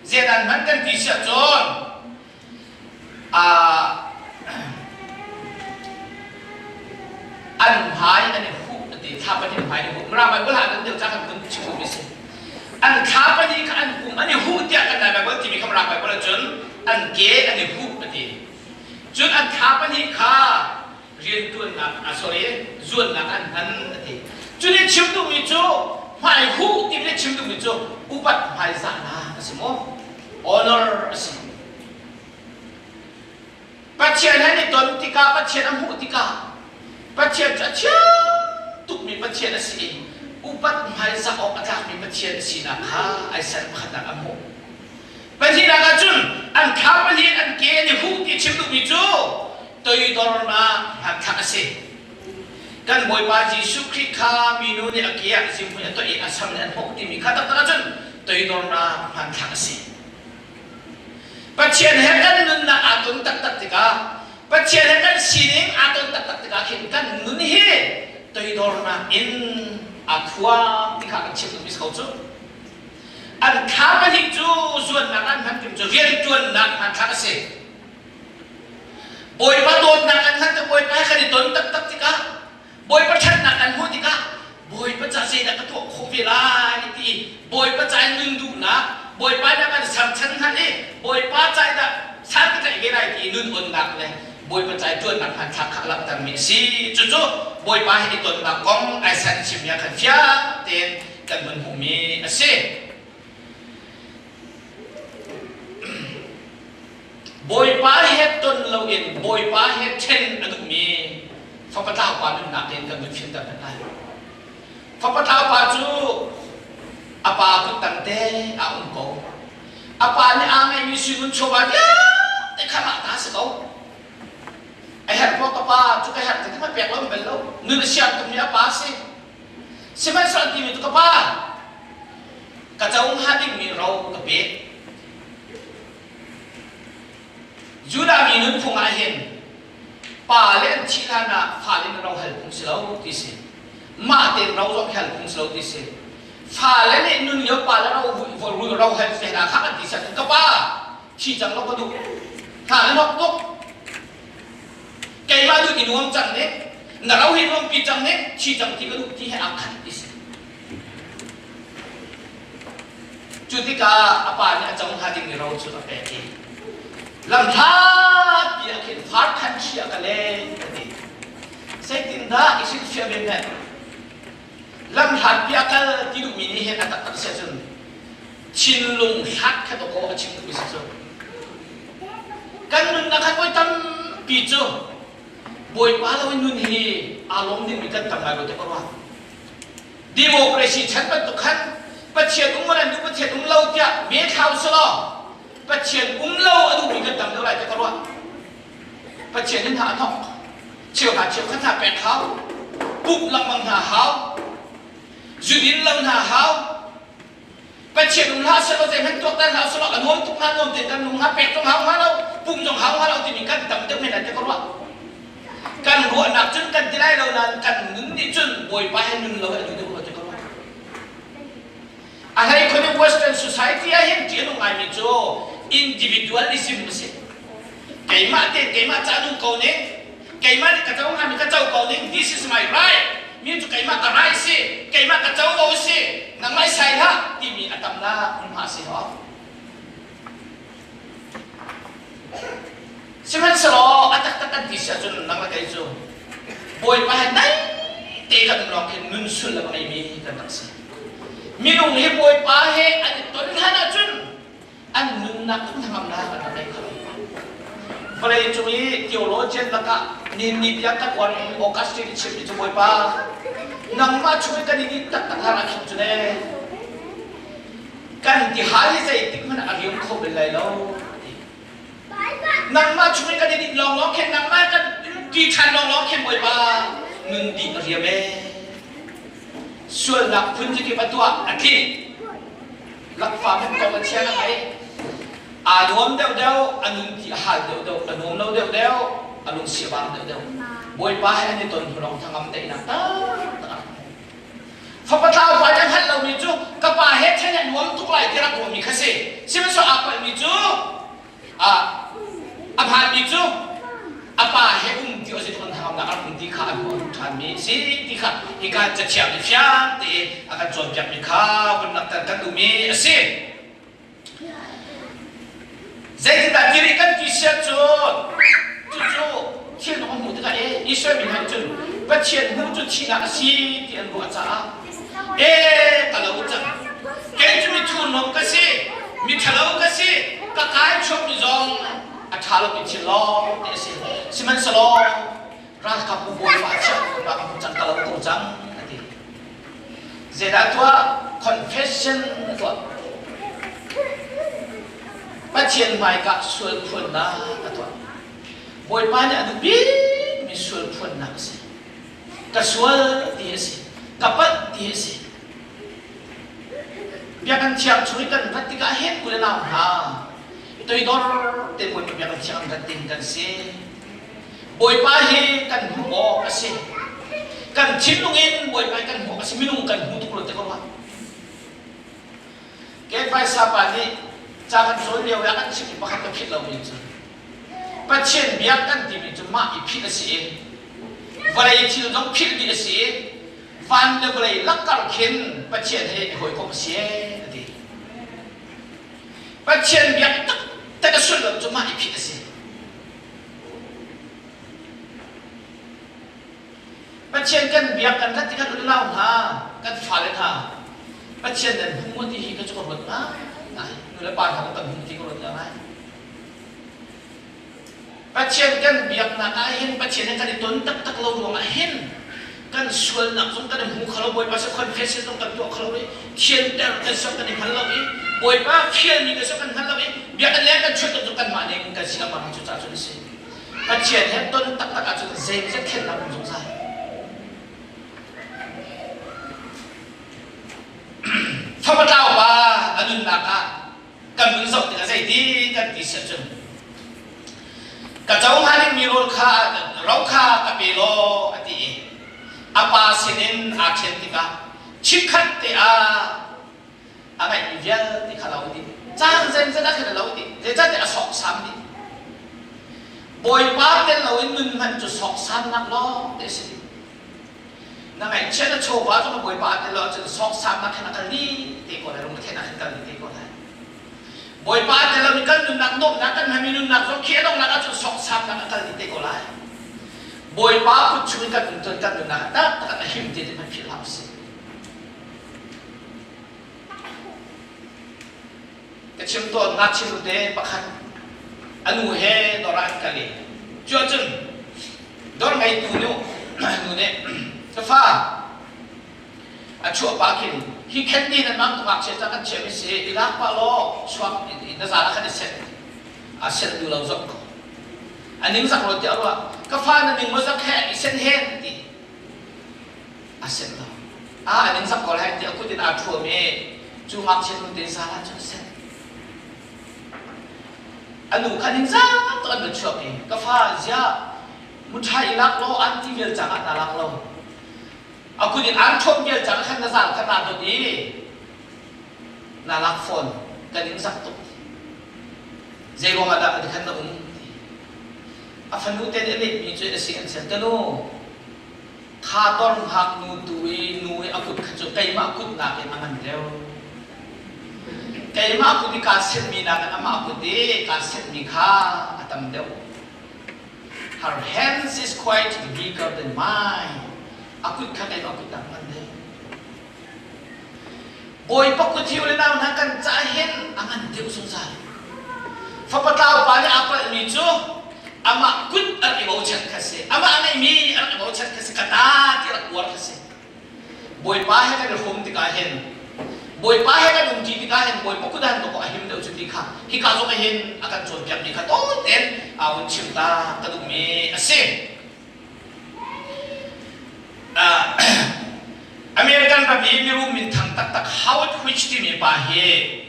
zeidan hmanh kan ti siah cun an hmai an i huh a ti thla pahnih hmai an i huh Mirang Bible ah nan deuh ca kan kun chim duhmi si an thla pahnih kha an pum an i huh tiah kan Lai Bible timi kha Mirang Bible ahcun an ke an i huh a ti cun an thla pahnih kha riantuannak a sorry zuannak an hman a ti cu nih chim duhmi cu hmai huh timi nih chim duhmi cu upat hmaizahnak a si maw honor a si Pathian he i ton tikah Pathian a hmuh tikah Pathian cu a thiang tukmi Pathian a si i. Upat hmaizah awk a tlakmi Pathian sinak kha Isaiah pakhatnak a hmuh. Pahnihnak ahcun an thla pahnih an ke an i huh ti chim duhmi cu toidornak hmanthlak a si. Kan Bawipa Jesuh Khrih kha minu nih a ke ah zimhmui a tuah i a sam nih an hawk timi kha taktak ahcun toidornak hmanthlak a si. Pathian he kan nunnak aa ton taktak tikah Pathian he kan sining aa ton taktak tikah khin kan nun hi toidornak in aa thuam ti kha kan chim duhmi si ko cu. An thla pahnih cu zuannak an hman tim cu rianṭuannak hmanthlak a si. Bawipa dawtnak an hman tik Bawipa he kan i ton taktak tikah Bawipa ṭhatnak an hmuh tikah Bawipa ca zeidah ka tuah khawh ve lai ti Bawipa ca in nun duhnak Bawipa nih a kan serchan hngalh i Bawipa ca i dah san ka tlaih ve lai ti nun onnak le Bawipa ca i ṭuannak hmanthlak kha a langhtermi a si. Cucu Bawipa he i tonnak kong Isaiah nih chimmi ah khan fiang tein kan hun hmuhmi a si. Bawipa he ton loin Bawipa he ṭhen a duhmi fapa tlaupa nunnak in kan vun fianter hna lai. Fapa tlaupa cu a pa kuttang te a um ko. A pa nih aa ngeihmi suingun chawva vialte kha mah ta a si ko. A herh maw ka pa cu ka herh ti ma pek lo bel lo. Nun a siang tukmi a pa a si. Sihmanhsehlaw timi cu ka pa ka co hnga dingmi ro ka pek. Judah mi nunphung ah hin pa le an thih hlan ah fale in ro hal phung si lo ti si. Mah tein ro zong hal phung si lo ti si. Fale nih nun lio pa le ro ro hal te hna kha an ti siah ka pa thi cang lo ka duh. Hna na nok tuk. Keimah duh i nuam cang nih na ro hi nuam pi cang nih thi cang ti ka duh ti he aa khat ti si. Cu tikah a pa nih a co hnga dingmi ro cu a pek i lamhlatpi ah khin far khan chia ka len a ti. Zeitindah i hrilhfiah ve hmenh? Lamhlatpi ah kal ti duhmi nih hin a taktak si ahcun thinlung hlat kha dawkaw a chim duhmi si cu. Kan nunnak khan voi tampi cu Bawipa lo in nun hi aa lawm dingmi kan tam ngai lo te ka ruah. Democracy chan bantuk khan Pathian um an duh Pathian um lo tiah me thlau selaw Pathian um lo a duhmi kan tam deuh lai ti ka ruah. Pathian in hna a thawk. Cheuhra cheukhat hna pek hau. Pup lengmang hna hau. Zudin lo hna hau. Pathian um hlah selaw zeihmanh tuaktan hlah selaw a nuam tuk hnga nuam tein kan nung hnga pek zong hau hnga lo pum zong hau hnga lo timi kan tam deuh men lai ti ka ruah. Kan ruahnak cun kan ti lai lo nain kan nun nih cun Bawipa he nun lo a duh deuh rua ti ka ruah. A hlei khun in Western society ah hin ṭih a nung ngaimi cu individualism a si. Keimah tein keimah ca nung ko ning, keimah nih ka co hngami ka co ko ning, this is my right. Mi cu keimah ka right si, keimah ka covo si, nangmah i sai hlah timi a tamnak hmunhma a si ho. Sihmanhsehlaw a taktak kan ti si ahcun nang le kei cu Bawipa he naih te kan um lawng khin nun sullam a ngeimi kan rak si. Minung hi Bawipa he an i ton hlan ahcun an nunnak hnangamnak an rak ngei kho. Vawlei cung i theologian lakah ni ni tiang kan uarmi Augustine i chimmi cu Bawipa nangmah chung i kan i dinh taktak hlan ah khin cun ee kan tihal hi zeitik hmanh a riam kho bal lai lo ti. Nangmah chung i kan i dinh lawnglawng khin nangmah kan ti ṭhan lawnglawng khin Bawipa nun dih a riam ee. Sualnak phun zakip a tuah a tlinh. Lakfa hmanh kong a chia na ngei. Aa nuam deuhdeuh, a nun ti a hal deuhdeuh, a nuam lo deuhdeuh, a lungsi a bang deuhdeuh. Bawipa he an i ton hnu lawng thangam daihnak taktak a rak hmu. Fapa tlau pa nih a hngalh lomi cu ka pa he then a nuam tuk lai ti rak ruahmi kha si. Sihmanhsehlaw aa palhmi cu a a phanmi cu a pa he um ti o zeitluk an hangamnak a rak um ti kha an hmuh ṭhanmi si ti kha hika cathiang nih fiang tein a kan cawnpiakmi kha vun langhter kan duhmi a si. Zeitindah diri kan ti siah cun cucu thil nung a hmuh tikah ee Israel mi hna nih cun Pathian hmuh cu thihnak a si ti an ruah caah ee ka lo cang kei cu mi thurhnawm ka si mi ṭhalo ka si ka kai chuakmi zong a ṭha lomi thil lawng te a si sihmanhsehlaw ralkapbu bawipa chiah ka hmu cang ka lo ko cang a ti. Zeidah tuah? Confession a tuah. Pathian hmaika sual phuannak a tuah. Bawipa nih a duh bikmi sual phuannak a si. Ka sual ti a si. Ka palh ti a si. Biakinn thiang chung i kan rat tikah hin u le nau hna, toidor te Bawipa biakinn thiang an rat ding kan si. Bawipa hi kan hmuh awk a si. Kan thinlung in Bawipa hi kan hmuh awk a si. Minung kan hmu tuk lo te ko rua. Kefaisa pa nih ca kan cawn lio ah kan chimmi pakhat ka philh lomi cu Pathian biak kan timi cu mah i philh a si i vawlei thil zong philh dih a si i van le vawlei lakkar khin Pathian he i hawikomh a si a ti. Pathian biak taktak a sullam cu mah i philh a si. Pathian kan biak kan rat tikah unau hna, kan fale hna, Pathian nan hmu maw ti hi ka cu ka ruat ngai. Nu le pa hna kan hmu ti ka ruat ngai. Pathian kan biaknak ah hin Pathian he kan i ton taktak lo ruangah hin kan sualnak zong kan i hmu kho lo Bawipa sin confession zong kan tuah kho lo i thianter kan sok kan i hngal lo i Bawipa fialmi kan sok kan hngal lo i biakinn leng kan chuah tuk kanmah ning kan si lengmang cu ca cun a si. Pathian he ton taktak ahcun zeimawzat thlennak um zungzal. Fapa pa a nunnak ah kan nun zoh tikah zeiti kan ti si ahcun ka co hnga dingmi rawl kha ro kha ka pe law a ti i a pa sinin aa ṭhen tikah chikkhat te ah a ngeihmi vialte kha lo dih caan zeimawzat ah khin a lo dih zeicahtiah a sawksam dih Bawipa tel loin nun hmanh cu sawksamnak lawng te a si dih na ngaihchiat na chawva cu Bawipa tel lo ahcun sawksamnak khin a kal dih te ko lai lung a khin kal dih te ko lai Bawipa tel loin kan nunnak nuamhnak kan hmanmi nunnak zong khi a donghnak ahcun sawksamnak a kal dih te ko lai Bawipa kut chung in kan um cun kan nunnak taktak a him te ti hmanh philh hlah usih Ka chim tawn ngakchia nute pakhat a nu he dawr ah an kal i cu ahcun dawr ngeitu nu nu nih ka fa a chuah pah khin hi candy nan mang tu ngakchia ca kan chiahmi si i lak pah law chuak na zal ah khan i set a set duh lo zok ko a ning zak lo tiah ruah ka fa na ning maw zak he i sen hen ti a set lo. A an in zak ko lai tiah a kut in aa ṭhuam i cu ngakchia nu te zal ah cun a set. A nu kha ning zak tuk an va chuak i ka fa ziah muṭha i lak law an ti vial cang ah naa lak lo. A kut in aan ṭhuam vial cang khan na zal kha naa dot i naa lak fawn kan in zak tuk. Zei ruangah dah ti khan na um? A fanu te nih a lehmi cu a si an sen ka nu Kha dor ngaknu tu i nu i a kut kha cu keimah kut nakin a ngan deuh. Keimah kut i kaa senhmi nakin amah kut i kaa senhmi kha a tam deuh. Her hands is quite bigger than mine. A kut kha keimah kut nak ngan deuh. Bawipa kut hi u le nau hna kan ca hin a ngan deuh zungzal. Fapa tlau pa nih aa palhmi cu amah kut a rak i bochan kha si. Amah a ngeihmi a rak i bochan kha si. Ka ta ti rak uar kha si. Bawipa he kan i hrawm tikah hin Bawipa he kan umṭi tikah hin Bawipa kut ah hin a him deuh cu ti kha hika zong ah hin a kan cawnpiakmi kha tawi tein aa hun chim ta ka duhmi a si. American ram i mirum minthang taktak Howard Hughes timi pa hi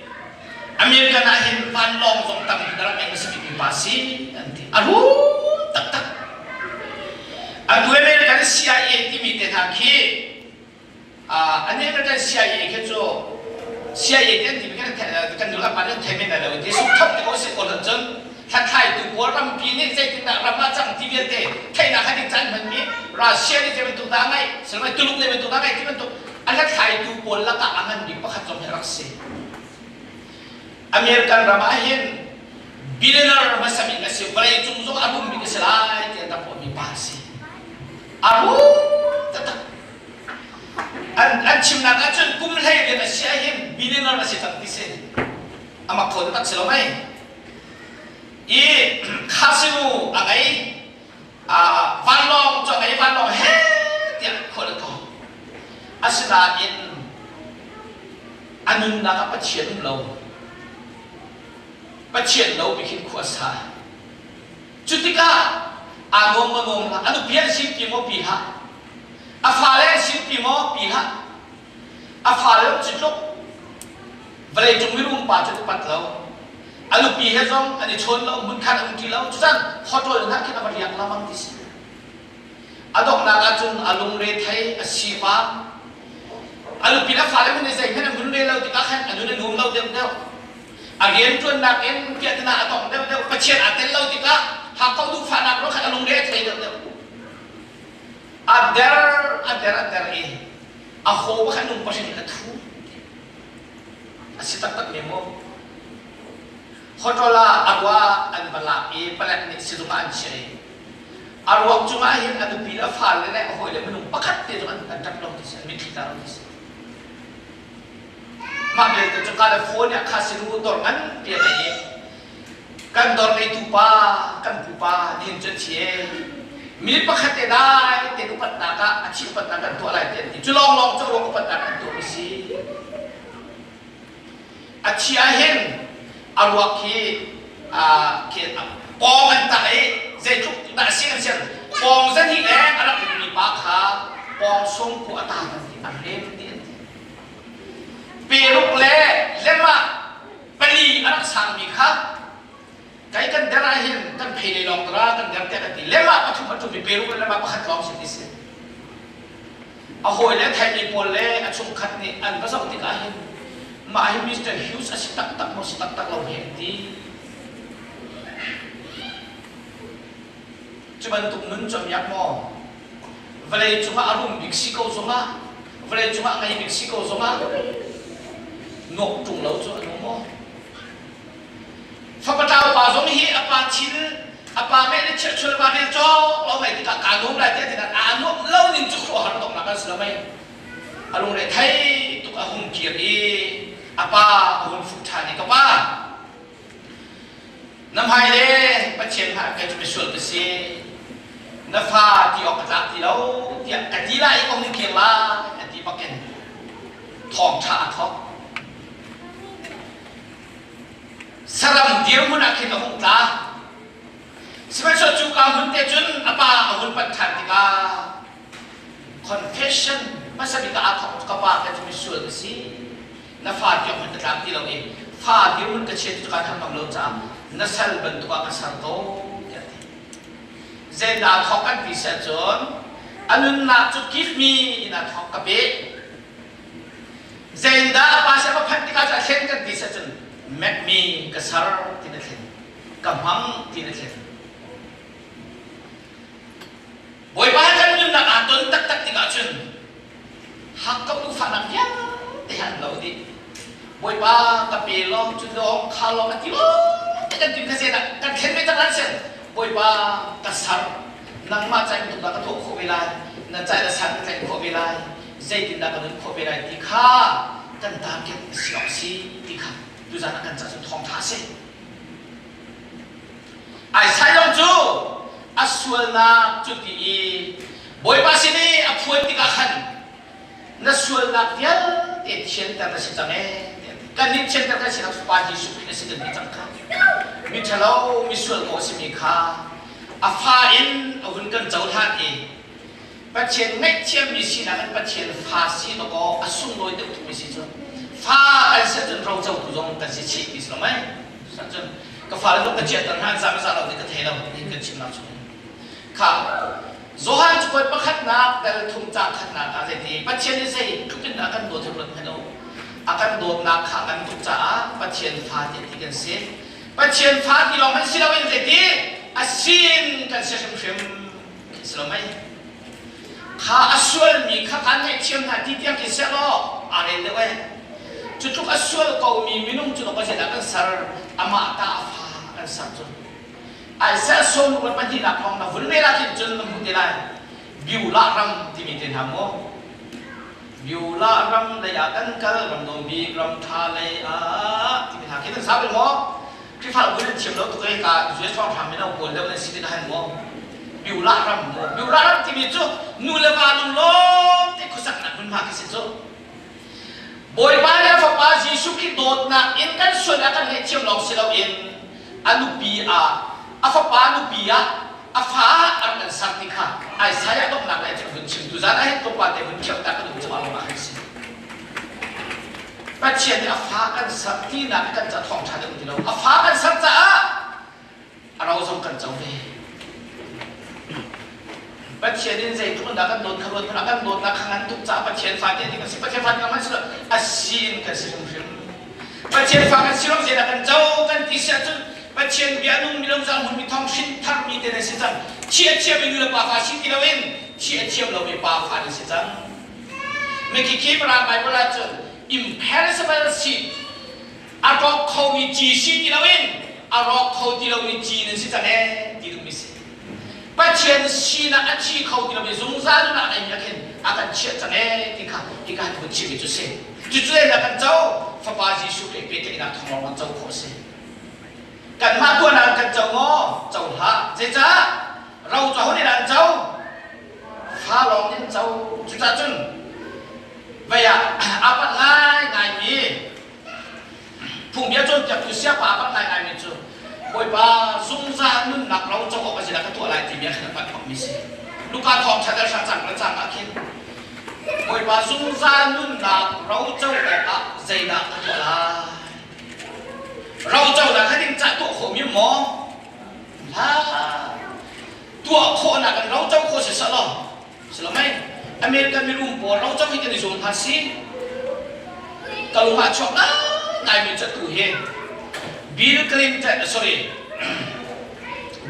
American ah hin vanlawng zong tam bik a rak ngei hmasa bikmi pa si an ti. A rum taktak. Atu American CIA timi te hna khi An nih kan CIA khi cu CIA ti an timi kan kan nu le pa nih an thei men lai lo ti sungthok ti ko si kawl cun hlathlaitu pawl rampi nih zeitindah ram ah cang ti vialte theihnak kha ding caan hmanmi Russia nih zei bantuk dah a ngeih silawai Tuluk nih bantuk dah a ngeih ti bantuk a hlathlaitu pawl lakah a ngan bik pakhat zong hi a rak si. American ram ah hin billionaire hmasa bik a si vawlei cung zong a rum bik a si lai ti an rak ruahmi pa a si. A rum taktak. An, an chimnak ahcun kum hlei rian a si ahhin billionaire a si cang ti si. A mak kho taktak si lo mei. I casino a ngei, vanlawng cu a ngei, vanlawng he tiah khual a ko. Asinain A nunnak ah Pathian um lo. Pathian lo bik in khua sa. Cu tikah aa nuam maw nuam hlah, a nupi an sin pi maw pi hlah, a fale an sin pi maw pi hlah, a fale um cu tluk vawlei cung mirum pa cu upat lo. A nupi he zong an i chawn lo, hmunkhat an um ṭi lo. Cucan hotel hna khin a va riak lamang ti si. A donghnak ahcun a lungre thei, a sifak. A nupi le fale hmanh nih zeihmanh an hun re lo tikah khan a nun a nuam lo deuhdeuh. A rianṭuannak in piahtana a tong deuhdeuh. Pathian aa tel lo tikah hakkauh duhfahnak ruang khan a lungre a thei deuhdeuh. A der, a der, a der i a haw khan nung pahrin in a thu. A si taktak mi maw? Hotel ah a rua an va lak i palek nih sizung ah an chiah i A ruak cungah hin a nupi le a fale le a hawile minung pakhat te zong an ṭap lo ti si, an mitthli tla lo ti si. Mah belte cu California kha sinu dawr nganpi a ngei i kan dawr ngeitu pa, kan pupa nihin cu a thi e. Mi pakhat te dai tein upatnak ah a thih upatnak kan tuah lai ti an ti. Cu lawnglawng cu a ruak upatnak an tuahmi si. A thi ah hin a ruak hi pawng an tah i zeitluk dah si an sian pawng zan hi leng a rak mi pa kha pawng sung ku a ta an ti a rem ti an ti peruk le lema pali a rak sangmi kha kai kan der ah hin kan phei lei lawng tara kan der tiah kan ti lema pathum a tum i peruk le lema pakhat lawng si ti si A hawile theimi pawl le a chungkhat nih an va zoh tikah hin mah hi Mr. Hughes a si taktak maw si taktak lo hi an ti. Cu bantuk nun cu a miak maw? Vawlei cungah a rum bik si ko zongah, vawlei cungah a ngei bik si ko zongah nuak ṭung lo cu a nung maw? Fapatlau pa zong hi a pa thil a pa meh le chiahchual va rel cawk lo mei tikah kaa nuam lai tiah tikah aa nuamh lo ning cu khuaruahhar donghnak an si lo mei. A lungre thei tuk a hung kir i a pa a hun fuh ṭhan i ka pa na hmai le Pathian hmai kei cu misual ka si na fa ti awk ka tlak ti lo tiah ka ti lai i ka hung kir lai a ti bakin thawngṭha a thawk. Saram dirhmun ah khin a hung tla. Sihmanhsehlaw cuka hmun te cun a pa a hun panh ṭhan tikah confession hmasa bik ah aa thawk ka pa ka cu misual ka si na fa tiang hmanh ka tlak ti lo i fa dirhmun ka chia ti cu kaa tham ngam lo caah na sal bantuk ah ka ser ko tiah a ti. Zeidah thawk kan ti seh cun a nunnak cu give me in a thawk ka pe Zeidah a pa sin a va phanh tikah cu a thlen kan ti cun mekmi ka ser ti na thlen ka hmang ti na thlen. Bawipa he kan nunnak aa ton taktak tikah cun hakkauh duhfahnak vialte he an lo dih. Bawipa ka pe law cu lawng kha lawng a ti lawng te kan tim kha zeidah kan thlen ve tak lan sin Bawipa ka ser nangmah ca in tuk dah ka tuah khawh ve lai na ca in a san ka tlaih khawh ve lai zeitindah ka nun khawh ve lai ti kha kan target a si awk si ti kha tuzan ah kan ca cu thawngṭha a si. Isaiah cu a sualnak cu ti i Bawipa sin i a phuan tikah khan na sualnak vialte thianter na si cang ee kan nih thianter kan sinak Pa Jesuh Khrih na si kan ti cang kha miṭhalo misual ko a simi kha a fa in a hun kan cohlan i Pathian ngaihthiammi sinak in Pathian fa si dawkaw a sunglawi deuh tukmi si cu fa kan si ahcun rocotu zong kan si chih ti si lo mei cun ka fale zong ka chiahter hna an zah zah lo ti ka thei lo ti kan chimnak chung kha Johan cakuat pakhatnak dal thum cang khatnak ah zeiti Pathian nih zei tluk in dah kan dawt hi ruat hmanh u a kan dawtnak kha kan tuk caah Pathian fa ti ti kan si Pathian fa ti lawng hmanh si loin zeiti a sin kan si hrimhrim Si lo mei? Kha a sualmi kha kaan ngaihthiam hna ti tiang khi seh law aa rel deuh eh. Cu tluk a sual komi minung cu ka zeidah kan ser amah ta a fa kan ser cu. Isaiah sawm ruat pahnihnak lawng na vun rel ah khin cun na hmuh te lai. Beulah ram timi te hna maw? Beulah ram lei ah kan kal ram dawm bik ram ṭha lei ah timi hna khi nan sa bel maw? Khrihfabu nan thiam lo tuk i ka US hrawnghrang mino pawl deuh nan si tikah hin maw Beulah ram maw Beulah ram timi cu nu le va lunglawm te khuasaknak hmunhma khi si cu Bawipa le a fapa Jesuh Khrih dawtnak in kan sual a kan ngaihthiam lawng si loin a nupi ah a fapa nupi ah a fa ah an kan ser ti kha Isaiah donghnak lei cun vun chim tu zan ah hin tlawmpal te vun khiah ta kan um cang ah kan si. Pathian nih a fa kan ser tinak kan ca thawngṭha deuh ti lo. A fa kan ser caah a ro zong kan co ve. Pathian in zeitluk in dah kan dawt kha ruat hmanh ah kan dawtnak kha ngan tuk caah Pathian fa te ding a si. Pathian fa ding si lo a si in kan si hrimhrim. Pathian fa kan si lo zeidah kan co kan ti si ahcun Pathian bia nung mi lo cang hmun mi thong hrin thar mi te nan si cang. Thi a thiam mi nu le pa fa si ti loin thi a thiam lo mi pa fa nan si cang. Mikiki Mirang Bible ahcun imperishable seed a rawk khomi ci si ti loin a rawk kho ti lomi ci nan si cang ee ti duhmi si. Pathian sinak a thi kho ti lomi zungzal nunnak a ngeimi ah khin a kan chiah cang ee ti kha hika hin vun chimmi cu si. Cucu na kan co Fapa Jesuh Khrih pehtlaihnak thawng lawng kan co khawh a si. Kanmah tuahnak kan co maw? Co hlah. Zeicah? Ro cu aho nih dah an co? Fa lawng nih an co. Cucaah cun vei ah aa palh ngaingaimi phungbia cawnpiaktu siapa aa palh ngaingaimi cu Bawipa zungzal nunnak ro co awk a si dah ka tuah lai timi ah khin a palh bakmi si. Luka thawngṭha dal hra cang le cang ah khin Bawipa zungzal nunnak ro co awkah zeidah ka tuah lai? Ro conak kha ding cah tuah khawhmi maw? Hlah. Tuah khawhnak in ro co khawh si selaw si lo mei? American mirum pawl ro co hi kan i zuam hna si. Ka lung ah chuak ngaingai mi cu atu hi Bill Clinton sorry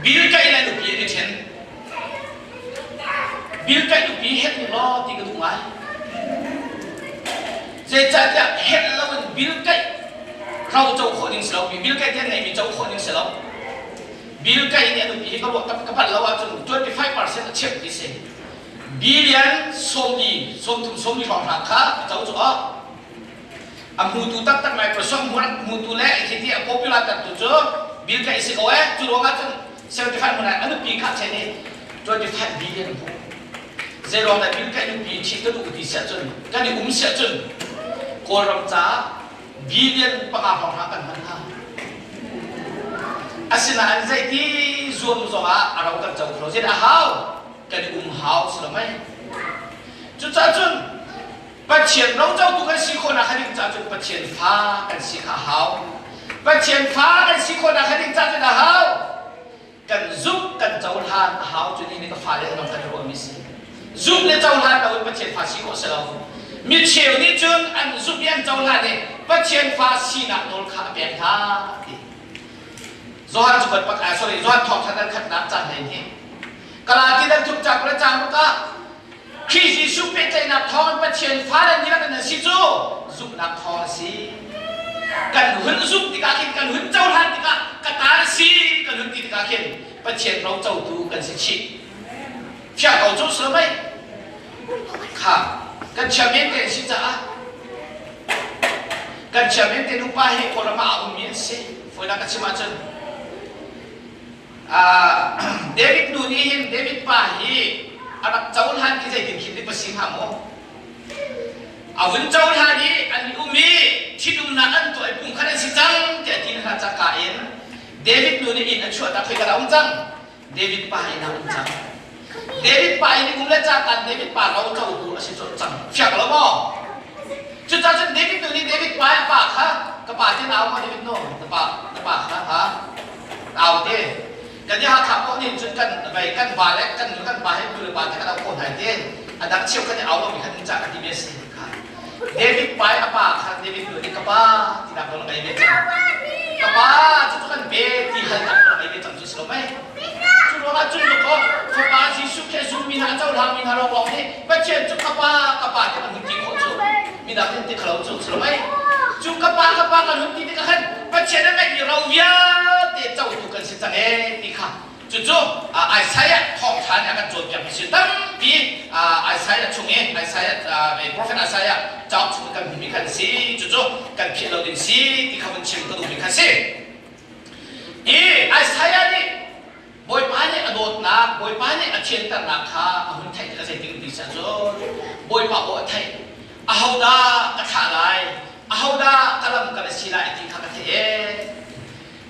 Bill Gates le nupi an i ṭhen. Bill Gates nupi het ning law ti ka duh ngai. Zeicahtiah het loin Bill Gates ro co khawh ding si lo. Bill Gates nih ngeihmi co khawh ding si lo. Bill Gates nih a nupi hi ka ruah ka palh lo ahcun 25% a chimh ti si. Billion sawmli, sawmthum sawmli hrawng kha a co cu awk. A hmutu taktak Microsoft hmutu le hi ti a popular taktu cu Bill Gates si ko eh. Cu ruangah cun 75 mun a nupi kha chen i 25 billion a hmuh. Zeiruang dah Bill Gates nupi ṭhit ka duh ti siah cun kan i um siah cun Kawlram caah billion panga hrawng hna kan hman hna. Asinain zeiti zuam zongah a ro kan co kho lo. Zeidah a hau? Kan i um hau si lo mei? Cucaah cun Pathian rocotu kan si khawhnak kha ding caah cun Pathian fa kan si kha a hau. Pathian fa kan si khawhnak kha ding caah cun a hau. Kan zumh kan cohlan a hau cu ni nih ka fale he kan ruahmi si. Zumh le cohlan loin Pathian fa si khawh si lo. Mi cheu nih cun an zumh i an cohlan i Pathian fa sinak nawl kha a pek hna ti. Johan cu pat sorry Johan thawngtha dal khatnak caan hlei hi. Galati dal thum cang le cang ruk ah Khrih Jesuh pehtlaihnak thawngin Pathian fale nih nan si cu zumhnak thawng a si. Kan hun zumh tikah khin kan hun cohlan tikah ka ta na si kan hun ti tikah khin Pathian ro cotu kan si chih. Fiang ko cu si lo mei? Kha kan chairman te an si caah kan chairman te nupa hi Kawlram ah a ummi an si. Fawinak ka chim ahcun David nu nih hin David pa hi a rak cohlan i zeitin khin nih pasi hnga maw? A vun cohlan i an i um i ṭhitumnak an tuah i pumkhat an si cang tiah ti hna cangka in David nu nih inn a chuahtak khoi ka um cang. David pa inn ah um cang. David pa inn i um le cangka David pa ro cotu a si colh cang. Fiang lo maw? Cucaah cun David nu nih David pa i pa kha ka pa ti na au maw David nu na pa na pa kha ha au te kan i Hakha poh nih cun kan vei kan va le kan nu kan pa he nu le pa te kan au ko hna te a dang cheu kan i au lomi khan ca ka ti ve si kha David pa i a pa kha David nu nih ka pa ti nak nawl a ngei ve cang ka pa cu cu kan pe ti hal nak nawl a ngei ve cang cu si lo mei cu ruangah cun dawkaw fapa Jesuh Khrih zummi hna a cohlangmi hna lawnglawng nih Pathian cu ka pa ka pa ti kan hun ti khawh cu midang nih ti khalo cu si lo mei cu ka pa ka pa kan hun ti tikah khan Pathian a ngeihmi ro vialte cotu kan si cang ee ti kha cucu Isaiah thawngṭha nih a kan cawnpiakmi si tampi Isaiah chung i Isaiah prophet Isaiah cauk chung i kan hmuhmi khan si cucu kan philh lo ding si ti kha vun chim ka duhmi kha si i Isaiah nih Bawipa nih a dawtnak, Bawipa nih a thianternak kha a hun theih tikah zeitin ti seh cun Bawipa aw a theih. Ahodah ka thlah lai? Ahodah ka lam kal a si lai ti kha ka theih ee.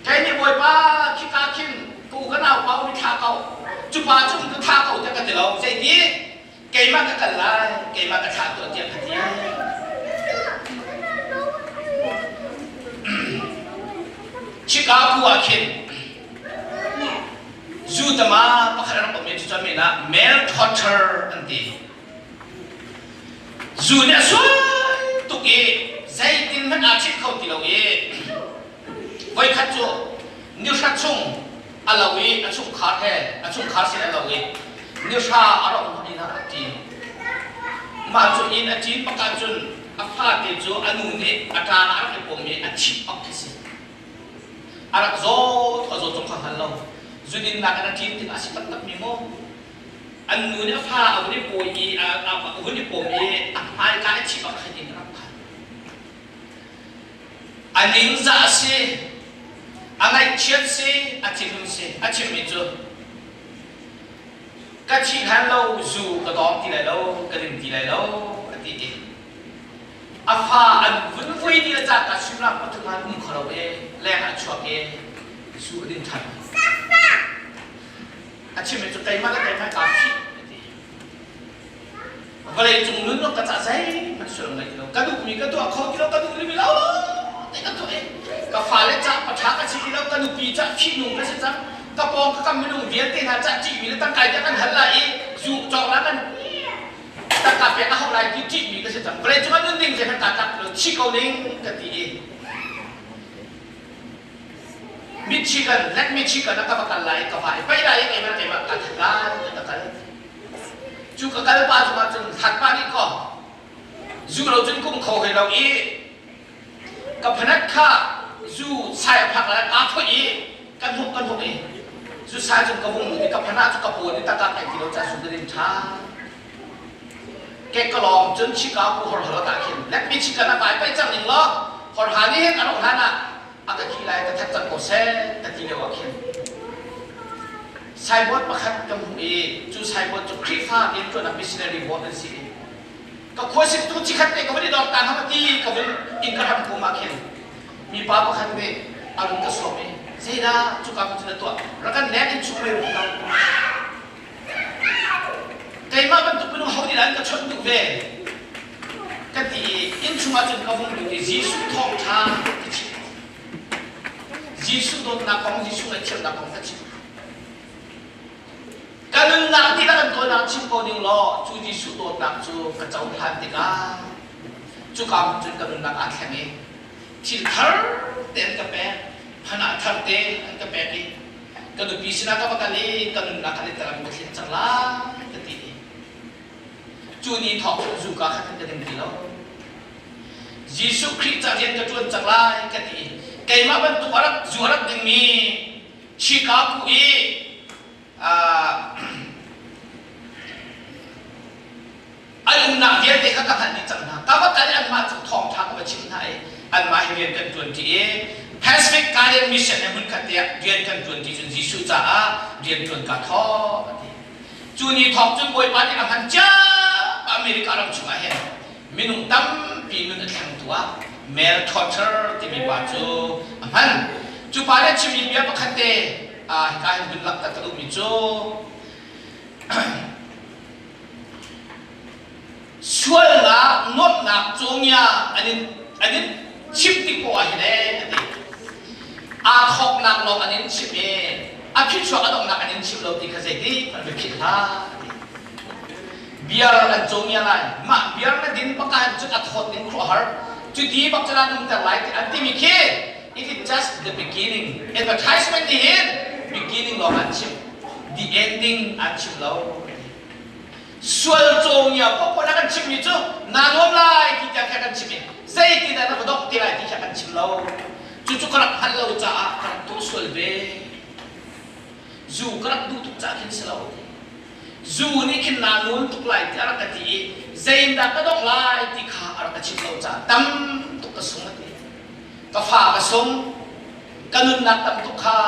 Kei nih Bawipa khika khin ka u ka nau pa um i thlah ko. Cu pa cu um ka thlah ko tiah ka ti lo. Zeiti? Keimah ka kal lai, keimah ka thlah tuah tiah ka ti. Chicago ah khin zu tama pakhat a rak um i cucu a min ah Mel Torture an ti. Zu nih a sual tuk i zeitin hmanh aa chit kho ti lo i voikhat cu nihra chung a lo i a chungkhar he a chungkhar sin a lo i nihra a rak inn ah a ṭin. Mah cu inn a ṭin bak ahcun a fate cu a nu nih a ṭang ah a rak i pom i a chimh bak khi si. A rak zaw a zaw zong kha hngal lo. Zudinnak in a ṭin tikah a si taktakmi maw? An nu nih a fa a vun i pawi i a vun i pom i a hmaika i chimh bak khan in a rak phan. A ningzah a si, a ngaihchiat si, a thinhun si. A chimmi cu, ka thih hlan lo zu ka dawng ti lai lo, ka ding ti lai lo, a ti i a fa an vun vui ti le cangka suimilam pathum ah um kho lo i leng ah a chuak i zu a din ṭhan. A chimmi cu keimah le keimah kaa phih a ti. Vawlei cung nun ka ca zeihmanh sullam ngei ti lo. Ka duhmi ka tuah kho ti lo, ka duh mi lo te ka tuah i ka fale ca paṭha ka si ti lo, ka nupi ca fihnung ka si cang. Ka pawng ka kam minung vialte hna ca ṭihmi le tangkai tiah kan hal lai i zu cawk la kan tangka pek a hau lai ti ṭihmi ka si cang. Vawlei cung ah nun ding zeihmanh kaa tlak ti lo, thi ko ning ka ti i Michigan, Lake Michigan ah ka va kal lai i ka va i paih lai i keimah keimah ka that lai ti ka kal. Cu ka kal pa cungah cun hlat pa nih kaw zu lo cun kum kho hoi lo i ka phanat kha zu sai a phak lai kaa phoih i kan huk kan huk i zu sai cun ka vung lut i ka phanah cu ka pawn i takak ai ti lo ca su ka din ṭha. Ke ka lawng cun Chicago hor hor ah khin Lake Michigan ah vai paih cang ning law hor ha nih hin a rauh hlan ah a ka khi lai ka that cang ko seh ka ti lio ah khin signboard pakhat ka hmuh i cu signboard cu Khrihfa rianṭuannak missionary board an si i ka khuasik tu chikhat te ka vun i dor ta hnga ti ka vun inn ka hram kum ah khin mipa pakhat nih a run ka sawm i zeidah cuka ka cun a tuah rak kan leng in chung mei rung lo Keimah bantuk minung ho nih dah an ka chawnh duh ve? Ka ti i innchung ah cun ka vung lut i Jesuh thawngṭha ka chim. Jesuh dawtnak kong, Jesuh ngaihthiamnak kong ka chim. Ka nunnak dihlak an tuahnak chim ko ning law cu Jesuh dawtnak cu ka cohlan tikah cuka hmun cun ka nunnak aa thleng i thil thar te an ka pek, phanah thar te an ka pek i ka nupi sinah ka va kal i ka nunnak kha lehtalam ka thlen cang lai ka ti i cu ni thawk cun zuka kha kan ka ding ti lo. Jesuh Khrih ca rian ka ṭuan cang lai ka ti i keimah bantuk a rak zu a rak dingmi Chicago i an umnak vialte kha ka hngalh dih cang hna. Ka va kal i anmah cu thawngṭha ka va chimh hna i anmah he rian kan ṭuanṭi i Pacific Guardian Mission he hmunkhat te ah rian kan ṭuanṭi cun Jesuh caah rian ṭuan kaa thawk a ti. Cu ni thawk cun Bawipa nih a hman ciammam America ram chungah hin minung tampi nun a thlengtu ah Mel Trotter timi pa cu a hman. Cu pa nih a chimmi bia pakhat te hika hin vun langhter ka duhmi cu Sualnak nuamhnak cawngia an in an in chimh tik poah ah hin ee a ti. Aa thawknak lawng an in chimh i a phichuak a donghnak an in chimh lo ti kha zeitik hmanh va philh hlah a ti. Beer an cawngia lai. Mah beer na din bak ahhin cun a thawt ning khuaruahhar. Cuti bak cun an umter lai ti an timi khi it is just the beginning. Advertisement nih hin beginning lawng an chim. The ending an chim lo. Sual cawngia paohpaoh na kan chimmi cu naa nuam lai ti tiang kha kan chim i zeitindah na va dongh te lai ti kha kan chim lo. Cucu ka rak hngalh lo caah ka rak tuah sual ve. Zu ka rak duh tuk caah khin si lo. Zu nih khin naa nuam tuk lai tiah a rak ka ti i zeiindah ka dongh lai ti kha a rak ka chimh lo caah tam tuk ka sung a ti. Ka fa ka sung, ka nunnak tam tuk kha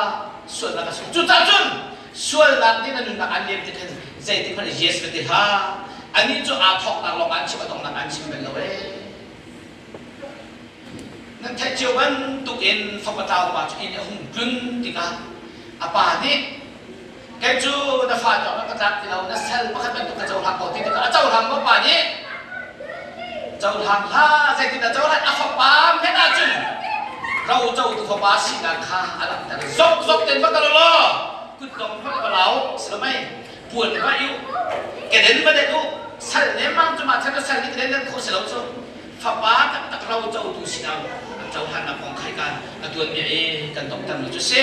sualnak ka sung. Cucaah cun sualnak nih na nunnak aan lem tik hin zeitik hmanh yes va ti hlah. Anih cu aa thawknak lawng aan chim, a donghnak aan chim bal lo ee. Nan theih cio bantuk in fapa tlau pa cu inn a hung tlun tikah a pa nih kei cu na fa cawk na ka tlak ti lo na sal pakhat bantuk ka cohlang ko ti tikah a cohlang maw pa nih cohlang hlah zeitin a cohlan a fapa hmenh ahcun ro cotu fapa sinak kha a langhter zok zok ten va kal law kutdong hmanh va lau silamai puan va u keden va det u sal nemmang cu ma chan sal nih keden nan khawh si lo cu fapa taktak ro cotu sinah an cohlannak kong khai kan a tuanbia i kan donghtermi cu si.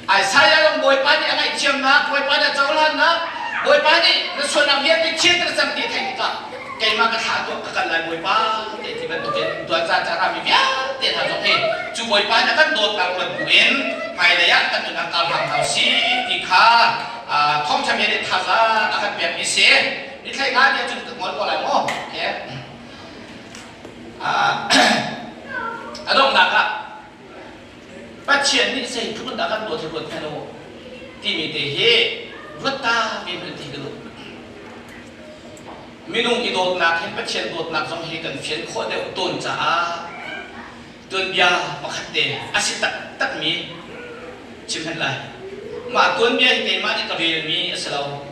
Isaiah zong Bawipa nih a ngaihthiamnak, Bawipa nih a cohlannak, Bawipa nih na sualnak vialte thian na cang ti a theih tikah keimah ka thlah tuah ka kal lai Bawipa te ti bantukin tuan caan caan rami vialte hna zong hi cu Bawipa nih a kan dawtnak ruat buin hmailei ah kan nunnak kar hlang hna si ti kha thawngṭha bia nih thazaang a kan pekmi si. Nithlei nga nih cun ka ngol ko lai maw? Okay. A donghnak ah Pathian nih zeitluk in dah kan dawt hi ruat hmanh u timi te hi ruat ta ve hmanh ti ka duh. Minung i dawtnak hin Pathian dawtnak zong hi kan fian khawh deuh tawn caah tuanbia pakhat te a si taktakmi chim hmanh lai. Mah tuanbia hi keimah nih ka relmi a si lo.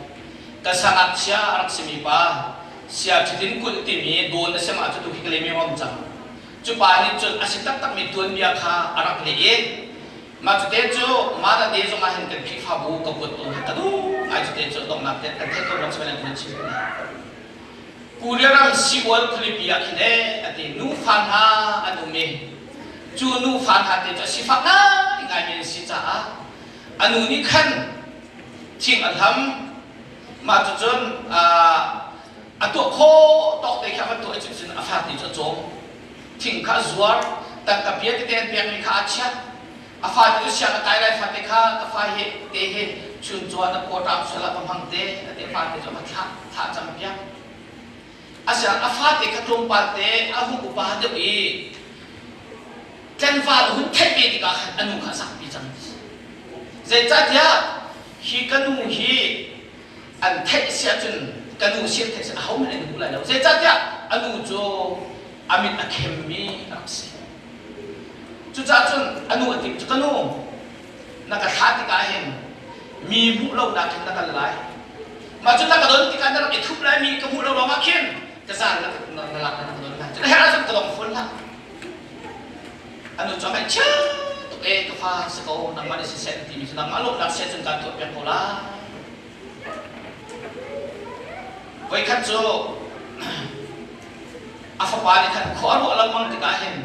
Ka sangakchia a rak simi pa Sia Ṭhitin Kulh timi dawn a si mah cu tu khi ka lem i a um cang. Cu pa nih cun a si taktakmi tuanbia kha a rak leh i mah cute cu Mother Day zong ah hin kan Khrihfabu ka kuat tawn ka duh ngai cute cu donghnak te kan theih ko rak si kan chim lai. Korea ram Seoul khualipi ah khin ee a ti nufa hna an um i cu nufa hna te cu a sifak ngaingai mi an si caah a nu nih khan thing a hlam Mah cucun a tuah khawh tawk te khi a van tuah i cucun a fate cu a cawm. Thing kha a zuar, tangka bia tete an pekmi kha aa chiah. A fate cu siang a kai lai fate kha ka fa hi te hi chuncaw na pawṭam sual ah ka hmang te a ti fate cu a va thlah thlah cam piak. Asiang a fate kha tlawmpal te a hung upa deuh i tlangval a hun theih ve tikah khan a nu kha a zaampi cang. Zeicahtiah hi ka nu hi an theih si ahcun ka nu si an theih si ahohmanh an hmu lai lo. Zeicahtiah a nu cu a mit a khemmi a rak si. Cucaah cun a nu a tim cu ka nu na ka thlah tikah hin mi hmuh lonak khin na kal lai. Mah cun na ka don tikah na rak i thup lai mi ka hmuh lo lawngah khin ka zan na na lak na ka don lai. Cun a herh ahcun ka dong fawn hlah. A nu cu a ngaihchia tuk e ka fa si ko nangmah nih siseh na timi cu nangmah lawmhnak si ahcun kaan tuahpiak ko lai. Voikhat cu a fapa nih khan khua a ruah lengmang tikah hin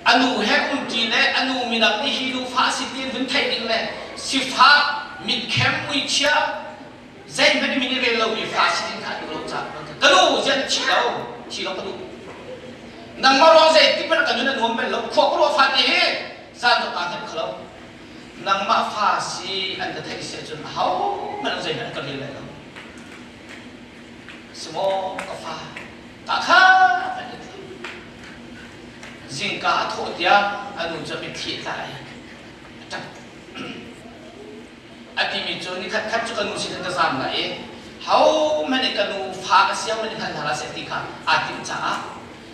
a nu he umṭi le a nu midang nih hi nu fa a si ti vun theih ding le sifak mitkhem muichia zeihmanh min i rel lomi fa si ding kha a duh lo caah ka nu ziah na thi lo thi lo ka duh nangmah ruang zei ti hmanh ka nun a nuam bal lo khua ka ruah fa te hi zan dok kaa hngilh kho lo nangmah fa si an ka theih si ahcun aho hmanh zeihmanh an ka rel lai lo si maw ka fa ta kha an ka ti zingka a thawh tiang a nu cu a mitthli a tla i a ṭap A timi cu nikhat khat cu ka nu sin in ka zaam lai i hohmanh nih ka nu fa ka si hohmanh nih hngal hna hlah seh ti kha aa timh caah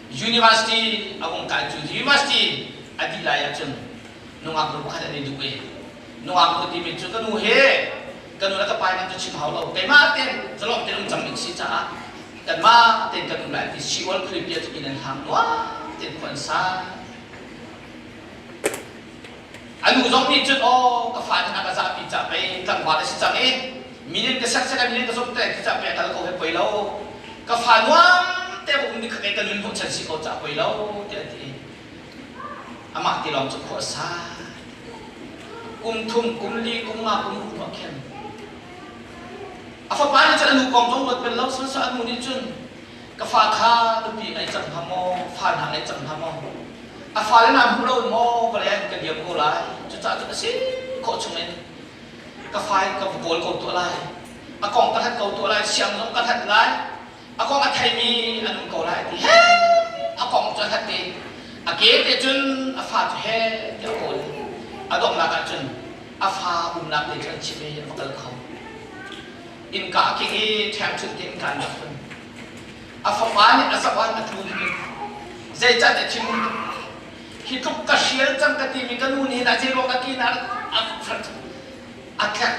university a vung kai cu university a dih lai ahcun nungak nu pakhat an i duh i nungak nu timi cu ka nu he ka nu le ka pa nan cu chim hau lo keimah tein zalong tein um cang ding si caah kanmah tein kan um lai ti Seoul khualipi ah cun inn an hlang nuam tein khua an sa A nu zong nih cun aw ka fa nih a ka zahpi ca pei tlangval a si cang i minin ka serset ah minin ka zumh te ti ca pei a kal ko he poi lo ka fa nuam te va um ding kha kei ka nun hnawhchan si ko ca poi lo tiah a ti amah ti lawng cu khua a sa kum thum kum li kum nga kum ruk hnuah khin a fapa nih cun a nu kong zong ruat bel lo sihmanhsehlaw a nu nih cun ka fa kha nupi ngei cang hnga maw fa hna ngei cang hnga maw A fale hna hmuh lo in maw vawlei ah ka diam ko lai. Cucaah cun a si khawh chungin ka fa in ka va kawl ko tuah lai. A kong ka hlat ko tuah lai. Siang zong ka hlat lai. A kong a theimi an um ko lai a ti. He a kong cu a hlat i a ke te cun a fa cu he tiah a kawl. A donghnak ah cun a fa umnak te cu an chimh i a va kal kho. Innka a kik i ṭhengṭhunh te innka an rak hun. A fapa nih a zoh ah a tlun tuk. Zeicahtiah thinhung tuk. Hi tluk ka hrial cang ka timi ka nu nih dah zei ruang ka ki na a a tlek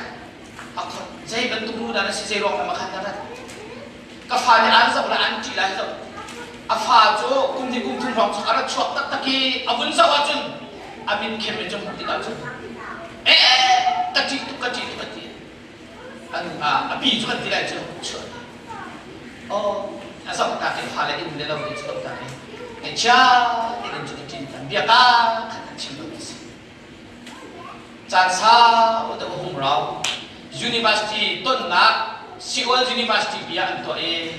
a khot zei bantuk nu dah na si zei ruang na makhan na rat ka fa nih an zoh la an ṭih lai zoh a fa cu kum hnih kum thum hrawng chung a ra chuak taktak i a vun zoh ahcun a mit khem in cu hmuh tikah cun ee ka ṭih tuk ka ṭih tuk a ti an a pi cu kan ti lai cu chuah oh a zoh tak i fale inn le lo te cu zoh tak i ngaihchia tein cu ka ṭin tan bia ka khat an chim lo ti si caan sau deuh a hung rau university tonnak Seoul University bia an tuah i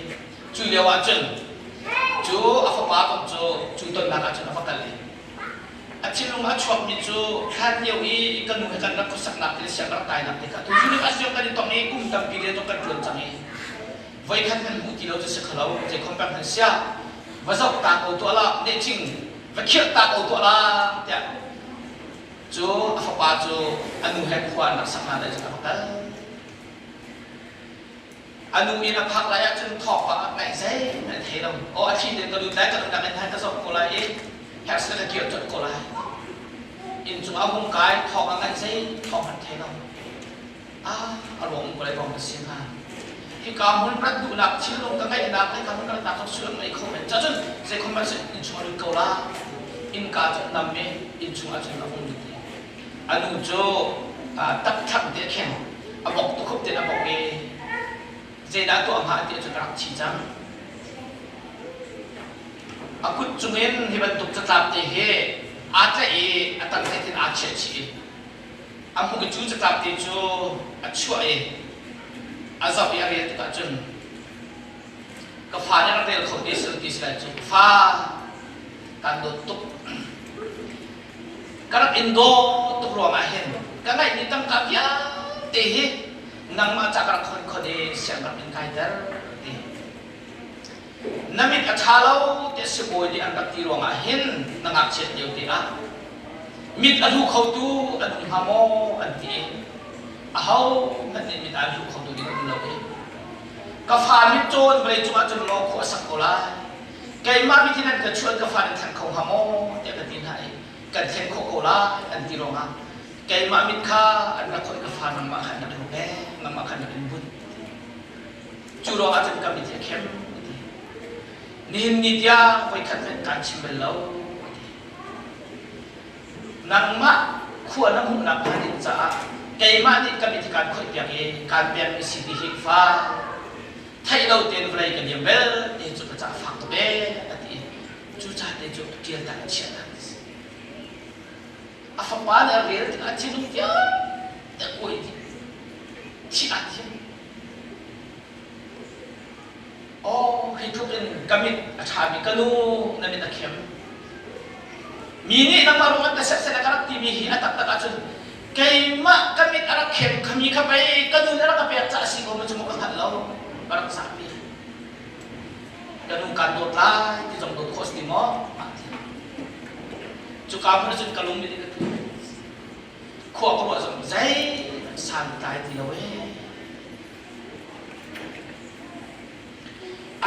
cu lio ah cun cu a fapa kong cu cu tonnak ah cun a va kal i A thinlung a chuakmi cu hlan lio i ka nu he kan rak khuasaknak te le siang rak kainak te kha tu university kan i tong i kum tampi le kan ṭuan cang i voikhat hmanh hmuh ti lo cu si kho lo zei khom pek hmanh siah va zoh ta ko tuah la nehching va khirh ta ko tuah la tiah cu a fapa cu a nu he khua an rak sak hna lai cun a va kal. A nu inn a phak lai ahcun thawngpang a ngaih zeihmanh a thei lo. Aw a thli tein ka lut lai, ka dangdang in ka zoh ko lai i herh ka kir colh ko lai. Inn cung a hung kai, thawng a ngaih zei thawng hmanh thei lo. Ah, a ruang ko lai ruang na si hnga. Hika hmun rat duhnak thinlung ka ngeihnak le ka hmun ratnak cu sullam ngei kho men. Cacun zei khom hmanh inn chung a lut ko la. Innka cu nam i inn chung ahcun a hung lut i A nu cu takthlang te a kheng. A bok tukhup tein a bok i zeidah tuah hnga ti ahcun a rak thi cang. A kut cungin hi bantuk catlap te hi aa tlaih i a tang zeitin aa chiah chih i a hmuh i cu catlap te cu a chuah i a zoh i a rel tikah cun ka fa nih rak rel kho ti si ti si lai cu fa kan dawt tuk Ka rak in dawt tuk ruangah hin ka ngeihmi tangka vialte hi nangmah ca ka rak khon khon i siang rak in kaiter ti. Na mit a ṭha lo tiah sibawi nih an rak ti ruangah hin na ngakchiat lio te ah mit a hlu khotu an um hnga maw an ti i aho hmanh nih mit aan hlu khotu ding an um lo i ka fa mit cawn vawlei cungah cun maw khua a sak ko lai keimah mit hin an ka chuan ka fa nan thleng kho hnga maw tiah ka ti hna i kan thlen khawh ko lai an ti ruangah keimah mit kha an rak khawh i ka fa nangmah kha an rak in pek nangmah kha an rak in bunh cu ruangah cun ka mit hi a khem ti nihin ni tiang voikhat hmanh kaan chim bal lo ti nangmah khua na hmuhnak hnga ding caah keimah nih ka mit hi kaan khoih piak i kaan pekmi si ti hi fa theih lo tein vawlei ka liam bel ti cu ka caah fak tuk ee a ti cu ca te cu ṭial tak a chiah tak a fapa nih a rel tikah a thinlung vialte a kuai dih thih aa thiam oh hi tluk in ka mit a ṭhami ka nu na mit a khem mi nih nangmah ruang an ka serhsat a ka rak timi hi a taktak ahcun keimah ka mit a rak khem khami kha pei ka nu nih a rak ka pek caah a si ko maw cu maw ka hngalh lo ka rak zahpi ka nu kaan dawt lai ti zong dawt khawh si maw cuka hmun cun ka lung mit in ka tu khua ka ruah zong zei san tlai ti lo ee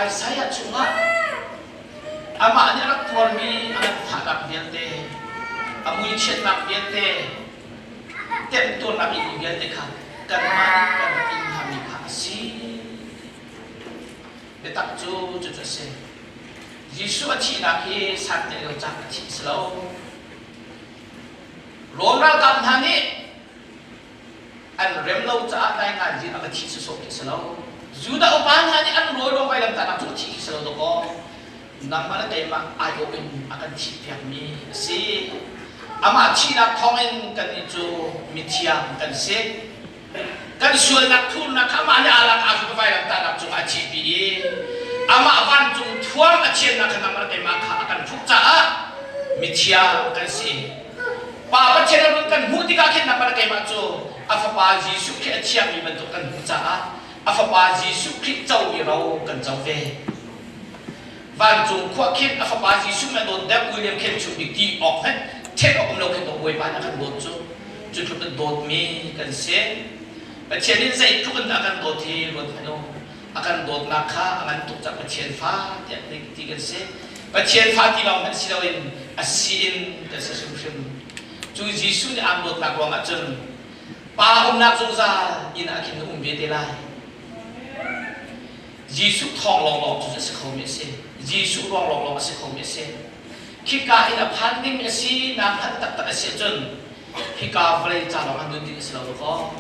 Isaiah chungah amah nih a rak tuarmi a nganfahnak vialte, a muichiatnak vialte, temtuarnak inmi vialte kha kanmah nih kan rak in hngami kha a si. Biatak cu cucu a si. Jesuh a thihnak hi santlaih lo caan a thih a si lo. Rom ralkap hna nih an rem lo caah naingan in a va thi sawsawh khi si lo. Judah upa hna nih an rawi ruang vailamtahnak cu a thi khi si lo dawkaw nangmah le keimah aiawh in a kan thihpiakmi a si. Amah thihnak thawngin kannih cu mithiang kan si. Kan sualnak thurnak kha amah nih aa lak aa vailamtahnak cungah a thihpi i amah vancung thuam a thiannak kha nangmah le keimah kha a kan hruk caah mithiang kan si. Pa Pathian a run kan hmuh tikah khin nangmah le keimah cu a Fapa Jesuh Khrih a thiangmi bantuk kan hmuh caah a Fapa Jesuh Khrih comi ro kan co ve. Vancung khua khin a Fapa Jesuh na dawt deuh William khin chung bik ti awk hmanh then awk um lo khin Bawipa nih a kan dawt cu cu tluk in dawtmi kan si. Pathian in zeitluk in dah a kan dawt hi ruat hmanh u. A kan dawtnak kha a ngan tuk cang Pathian fa tiah ti kan si. Pathian fa ti lawng hmanh si loin a si in kan si hrimhrim. Cu Jesuh nih aan dawtnak ruangah cun Pa umnak zungzal inn ah khin na um ve te lai. Jesuh thawng lawnglawng cu a si khomi a si. Jesuh ruang lawnglawng a si khomi a si. Khika in a phan ding a si naa hngalh taktak a si ahcun hika vawlei ca lawng ah nun ding a si lo kaw.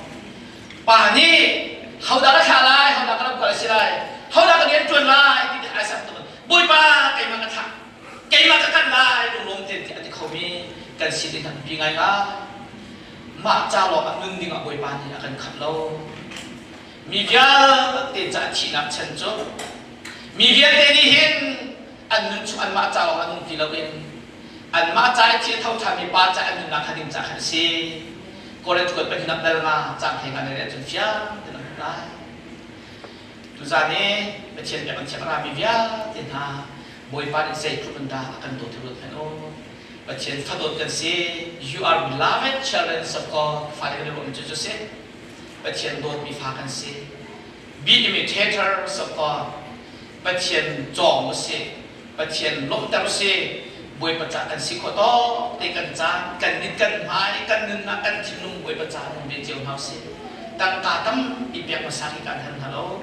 Pa nih hodah ka thlah lai, hodah ka lamkal a si lai, hodah ka rian ṭuan lai ti ti ai sak tuk. Bawipa keimah ka thlah, keimah ka kal lai lunglawm tein ti a ti khomi kan si ding kan pi ngaingai. Mah ca lawng ah nun ding ah Bawipa nih a kan khamh lo. Mi vialte ca thihnak chan cu mi vialte nih hin an nun chung anmah ca lawng ah nung ti loin anmah ca i thil tho ṭhanmi pa ca an nunnak kha ding ca khan a si. Korinth kuat pahnihnak dal nga cang he nga na rel cun fiang tein na hmuh lai. Tuzan i Pathian biakinn thiang a rami vialte hna Bawipa nih zeitluk in dah a kan dawt hi ruat hmanh u. Pathian fadawt kan si. You are beloved children of God. Fale kan i ruahmi cu cu si. Pathian dawtmi fa kan si. Be imitators of God. Pathian cawng u sih. Pathian lawmhter u sih. Bawipa ca kan si khawh tawk te kan caan, kan mit kan hmai, kan nunnak, kan thinlung Bawipa ca nung ve cio hna u sih. Tangka tampi pek hmasa khi kan hal hna lo.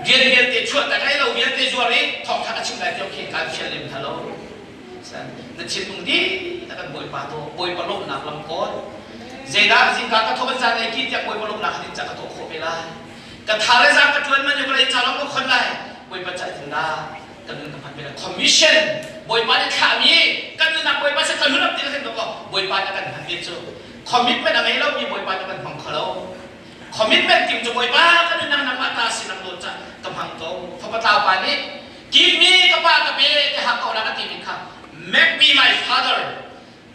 Rian vialte chuah tak lai lo vialte zuar i thawngtha ka chim lai tiang khi kan fial lem hna lo. Na thinlung dihlak kan Bawipa to Bawipa lawmhnak lam kawl. Zeidah zingka ka thawh caan ei ki tiah Bawipa lawmhnak kha ca ka tuah khawh ve lai. Ka tha le zaang ka ṭuan man ka lei ca lawng ka khon lai. Bawipa ca tin dah kan nun ka hman ve lai. Commission Bawipa nih thlahmi kan nunnak Bawipa se kan hunap ti ka ko Bawipa nih kan hman ve cu commitment a ngei lomi Bawipa nih kan hmang kho lo. Commitment tim cu Bawipa kan nunnak nangmah ta sin ang dawt ca ka hmang ko. Fapa tlau pa nih Give me ka pa ka pe ti hak ko la ka timi kha make me my father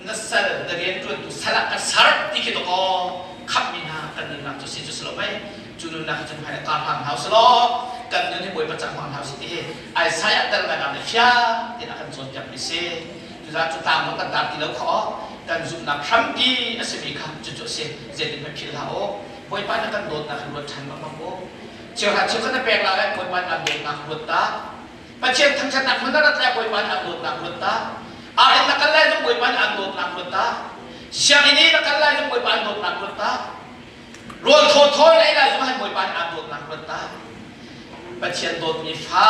na sal na rian ṭuantu sal ah ka ser ti khi dawkaw khamhmi hna kan nunnak cu si cu si lo mei cu nunnak cun hmai kar hlang hau si law kan nun hi Bawipa cang hlang hau si ti hi Isaiah tel ngai le fiang tein a kan cawnpiak mi si cucaah cu tlang kan tar ti lo kha kan zumhnak hrampi a simi kha cucu a si zeitin hmanh philh hlah u Bawipa na kan dawtnak hi ruat ṭhan lengmang u Chiahra chiukhat na pek lai Bawipa nih aan dawtnak ruat ta. Pathian thangṭhatnak hmun na rat lai Bawipa nih aan dawtnak ruat ta. Ar in na kal lai zong Bawipa nih aan dawtnak ruat ta. Sianginn i na kal lai zong Bawipa aan dawtnak ruat ta. Rawl thawthaw na ei lai zong ah Bawipa nih aan dawtnak ruat ta. Pathian dawtmi fa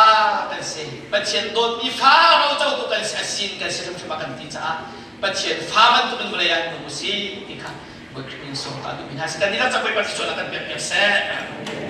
kan si. Pathian dawtmi fa rocotu kan si a sin kan si hrimhrim a kan ti caah Pathian fa bantukin vawlei ah nung u si ti kha Bawi Khrih min sawm ta duhmi hna si. Kan dihlak ca Bawipa thluachuahnak kan pek piak seh.